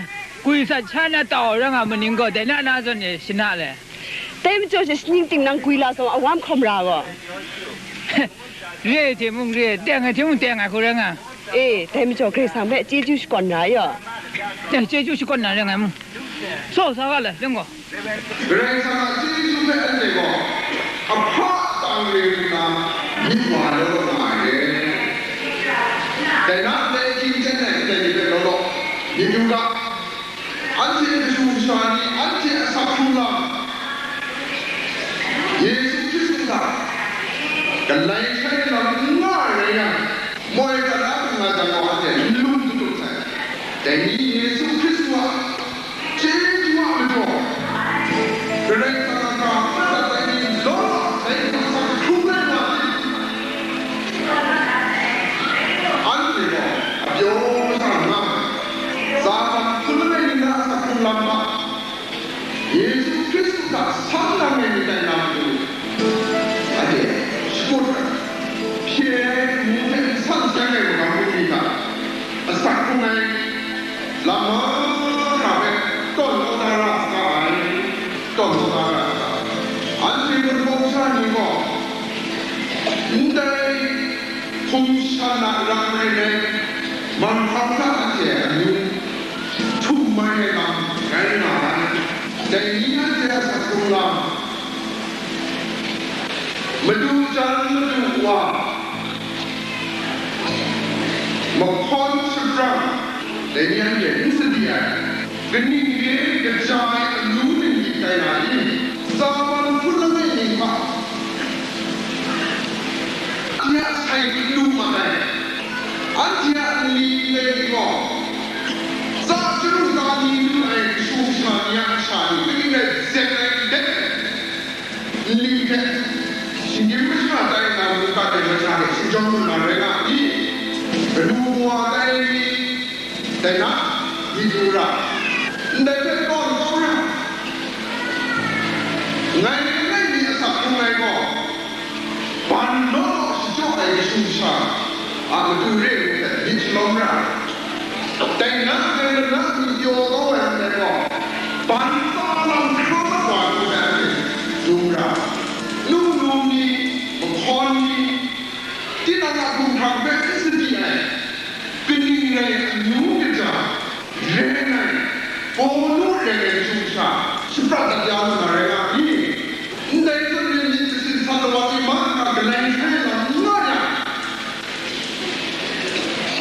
Gwi sat sha na tau rai nga ma ning gaw, dai na na zawn e shana le. Dai majaw she shaning ting nang gwi la zawn awam hkawm ra gaw. Re ai hte mung re, teng ai hte mung teng ai hku rai nga. E, dai majaw Karai Kasang hpe chyeju shakawn ra yaw. Dai chyeju shakawn na rai nga mu. Saw sa ga le, deng gaw. Karai Kasang a chyeju hpe anhte gaw ahpa tang re nna myit wa law law nga ai re. Dai na ndai ahkying chyen ai ndai ni hpe law law myit yu ga. Anhte kashu kasha ni anhte a asak hkrung lam, Yesu Hkristu hta galai shai lam n nga ai rai yang, moi kata hkrum nga jang gaw, anhte n lung katup sai. Dai ni Yesu Hkristu a chyeju a majaw, Karai Kasang a ga madat ai ni law law, dai ni a asak hkrung rai nga ai. Anhte gaw apyaw sha nga ai, Satan hpun langai ningnan a asak hkrung lam hta, Yesu Hkristu hta sam lang ai ni tai na matu, anhte shakut ai, hpye ai amu hte n san seng ai magam bungli hta asak hkrung ai lam mahkra hpe tawn kau na ra saga ai, tawn kau na ra saga ai. Anhte Wunpawng sha ni gaw ndai hkum shan a rang rai nme, manghkang hta anhte amyu htum mai ai lam rai nga ai. Dai ni anhte a asak hkrung lam, madu jan, madu wa, mahkawn shapram, dai ni anhte n sadi ai. Kaning re kaja ai amyu ningli tai na i? Satan hpun langai ni hpa, anhte a sai n lu mat ai. Anhte a nli ndai ni gaw, tsa chyaru tsa ni lu ai kashu kasha ni a kasha ni, kaning rai zen ai n dai ai. Nli hte, shinggyim masha tai na mungkan ai masha hte shinggyim lu na rai nga ai. Kanu wa tai ni, dai na, myit yu ra, ndai hpe tawn kau ra, ngai langai mi asak hkrung ai gaw, ban law law shachyaw ai kashu kasha a matu re ai hte myit shalawm ra. Dai na, dai na, myit yaw kau ai ndai gaw, ban tsa lam hkra mat wa ai hte dum ra. Nu num ni, mahkawn ni, tinang a hkumhkrang hpe n sadi ai, kaning rai amyu kaja, rai ngai, Pawlu rai ngai kashu kasha, shaprat dat ya lu na rai nga ni? Ndai zawn rai myit masin san lawa ni mahkra galai hkrai lam n nga yang,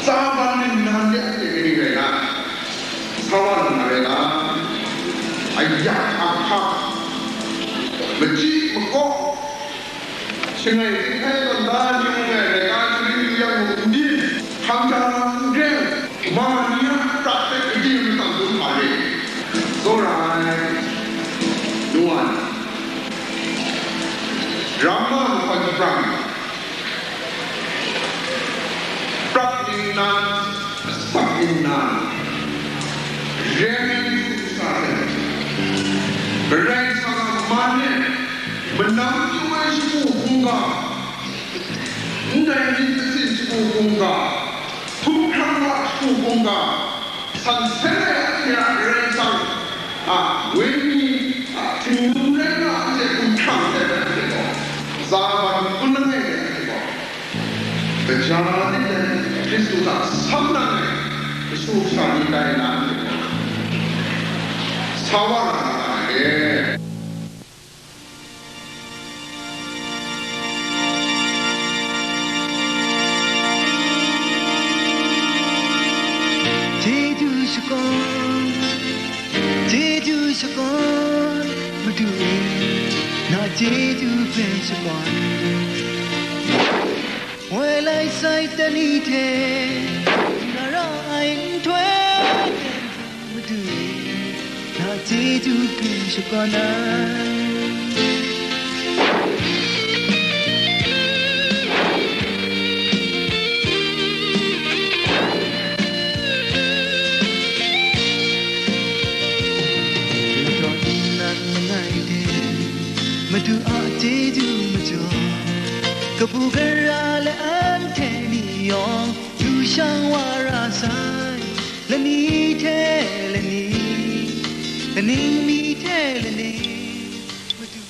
Satan ningnan de anhte kaning rai na? Sa wa lu na rai na? Ayak ahkang, machyi makaw, shangai zinghkai tawn da ni mung e, laika sharin yu yang mung n byin, hkam ja na n greng, ma ni a prat hpe gade matsang dum hpa re. Tsawra ai, nu wa ni, ramma mahkawn shapram, prat ningnan, asak ningnan, rai ai hku sa ai, Karai Kasang a man e, manam pru ai shagu hkungga, ndai myit masin shagu hkungga, hkumhkrang wa shagu hkungga, san seng ai anhte a Karai Kasang a Wenyi a htingnu rai nga, anhte hkumhkrang ai anhte gaw, Satan hpun langai ai anhte gaw, kaja lit ai Hkristu hta sam nang ai kashu kasha ni tai na anhte gaw, sa wa na ra ai. Chyeju shakawn, chyeju shakawn, Madu e, na chyeju hpe shakawn. Woi lai sai tani hte, na ra ai nhtoi, Madu e, na chyeju hpe shakawn ai. Lu taw nnan langai hte, Madu a chyeju majaw, kabu gara le anhte ni yawng, lu shang wa ra sai, lani hte lani Kaning mi hte laning madu.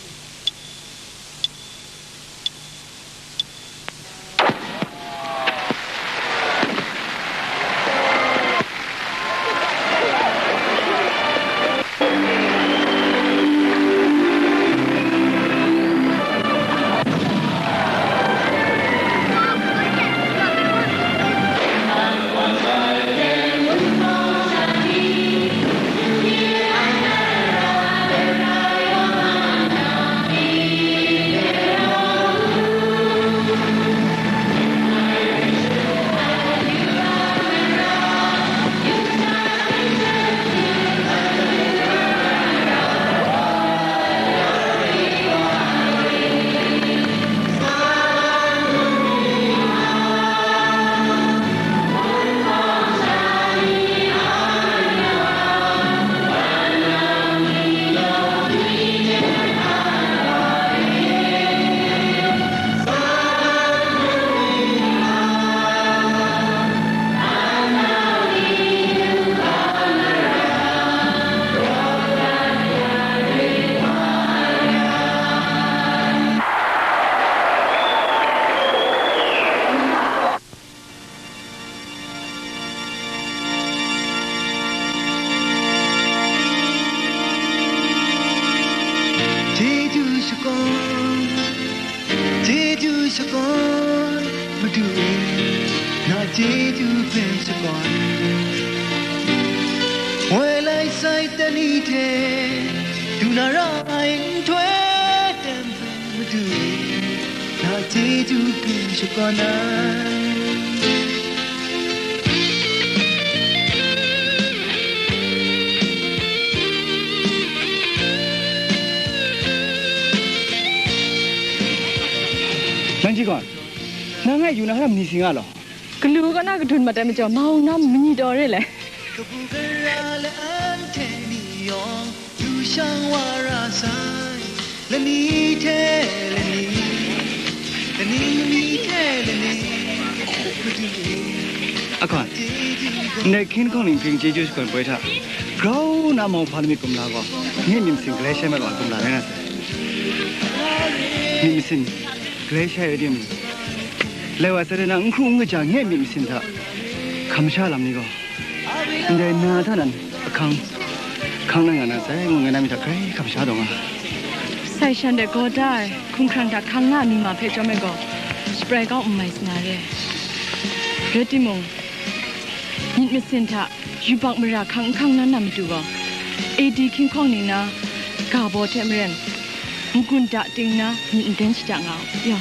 Chyeju shakawn, chyeju shakawn, Madu e, na chyeju hpe shakawn. Moi lai sai tani hte, du na ra ai nhtoi tem hpe, Madu e, na chyeju hpe shakawn ai. Nang ji gaw, nang ngai yu na hkra mani si nga law? Galu kaw na kadun mat ai majaw, mau na mani taw re le? Kabu gara le anhte ni yawng, du shang wa ra sai, lani hte lani, lani mi hte lani, madu e. Ahkawn, ndai hkying hkawng ning hpring chyeju shakawn poi hta, grau na mauhpa lamik kumla gaw, nye myit masin galai shai mat wa kumla rai nga sai. Myit masin galai shai ai tim, lai wa sai de na, n hkru n kaja nye myit masin hta hkam sha lam ni gaw, ndai na hta nan ahkang hkang na nga na sai, ngu ngai na myit hta grai hkam sha taw nga. Sai shan de gaw da ai, hkumhkrang hta hkang nga ai mi ma hpe chyawm ai gaw, shabrai kau n mai sa na re ai. Rai timung, myit masin hta yubak mara hkang n hkang nan na matu gaw, A D hkying hkawng ning na ga baw hte maren, n-gun da ting nna myit n den shada nga u, yaw.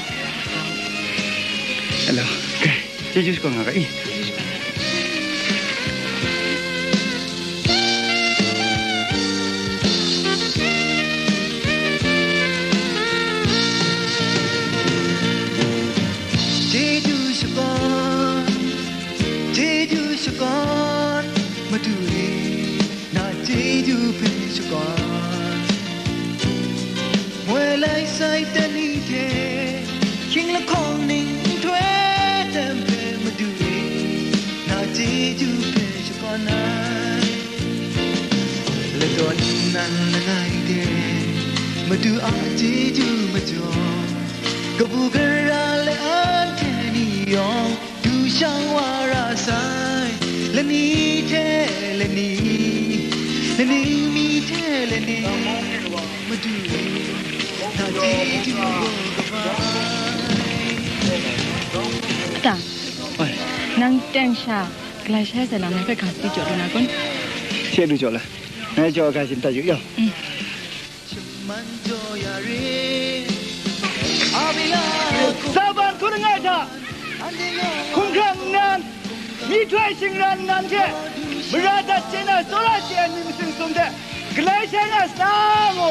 Hello. Kai, chyeju shakawn nga ga i. Chyeju shakawn, chyeju shakawn, Madu e, na chyeju hpe shakawn. Moi lai sai tani hte, hkying lahkawng ning nhtoi tem hpe, Madu e, na chyeju hpe shakawn ai. Ladawn nnan langai hte, Madu a chyeju majaw, kabu gara le anhte ni yawng, du shang wa ra sai, lani hte lani, lani mi hte lani, Madu e, na chyeju gaw kaba ai. Ta, oi, nang teng sha galai shai sai lam nang hpe ga si jaw lu na kun? She lu jaw la, ngai jaw ga shin ta yu yaw. Mm. Saban hkun langai hta, hkumhkrang nnan, myihtoi shingran nnan hte, mara dat chye na tsawra chye ai myit masin sum hte, galai shai nga sa ngu,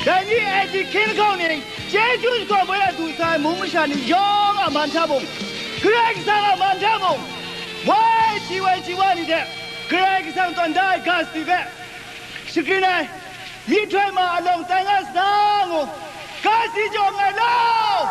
dai ni A D hkying lahkawng ning, chyeju shakawn poi hta du sa ai mung masha ni yawng a man hta mung, Karai Kasang a man hta mung, woi hti woi hti wa ni hte, Karai Kasang tawn da ai ga sadi hpe, shagrin ai, myihtoi ma alawng tai nga sa ngu, ga si jaw nngai law.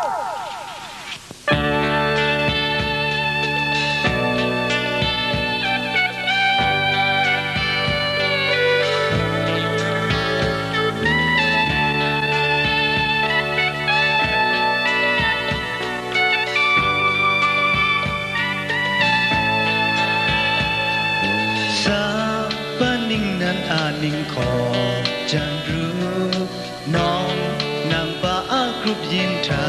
Hkaw jan pru, nawng nang pa a grup yin hta,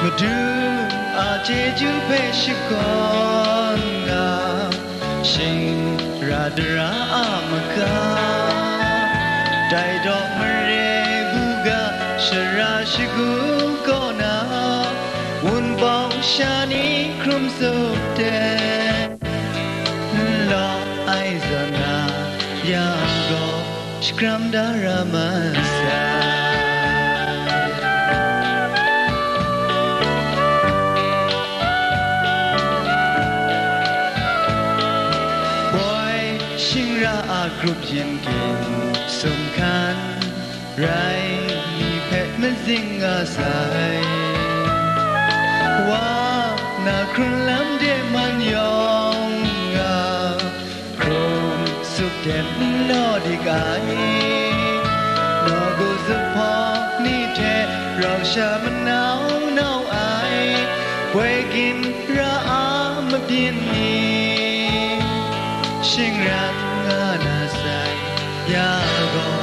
madung a chyeju hpe shakawn nga, shing ra dara a maka, dai daw mare buga shara shagu kaw na, wunpawng sha ni hkrum tsup de. Nlaw ai zawn na yang gaw, shakram da ra masai. Boi shingra a grup yin ging sumhkan, rai ni hpe mazing nga sai. Wa na hkrun lam de man yawng nga, hkrung suk den n law dik ai. Nawku zuphpawng ni hte rau sha manau nau ai, boi ginra a mabyin ni, shingran nga na sai, ya gaw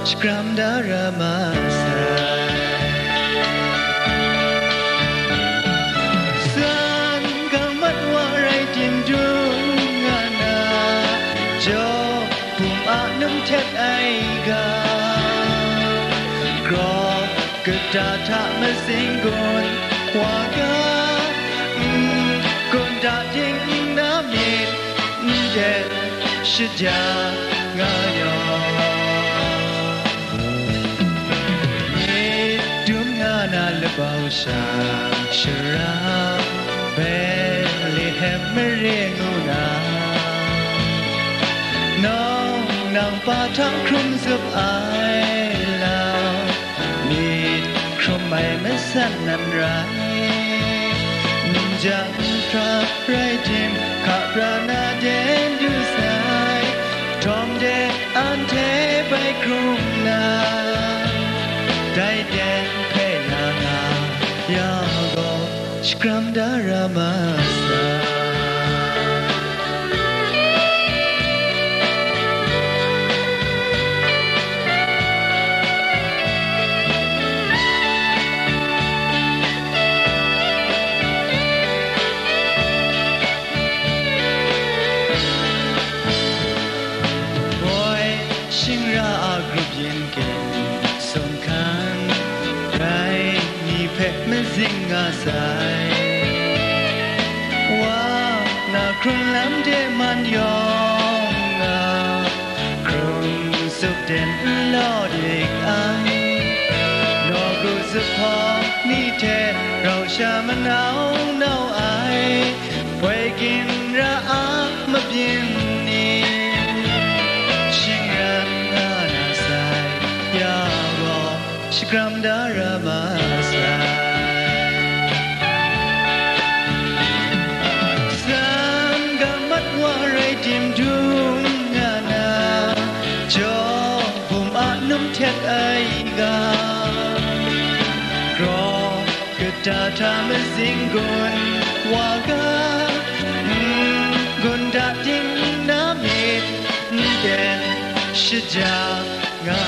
shakram da ra masai. San ga mat wa rai tim dung nga na, jaw bum a num htet ai ga, graw kata hta mazing gun wa ga, n gun da ding n na myit, n den shaja nga yaw. Myit dum nga na labau sha, sara Betlehem mare ngu na, nawng nang pa hta hkrum zup ai lau, myit hkrum ai masan nan rai. N ja n hkra rai tim, hka pra na den du sai, htawm de anhte bai hkrum na, dai den hpe na nga ya gaw, shakram da ra masai. Boi shingra a grup yin king, sumhkan rai ni hpe mazing nga sai. Wa na hkrun lam de man yawng nga, hkrung zup den n law dik ai. Nawku zuphpawng ni hte rau sha manau nau ai, boi ginra a mabyin ni, shingran nga na sai, ya gaw shakram da ra masai. San ga mat wa rai tim dung nga na, jaw bum a num htet ai ga, graw kata hta mazing gun wa ga, n gun da ding na myit, n den shaja nga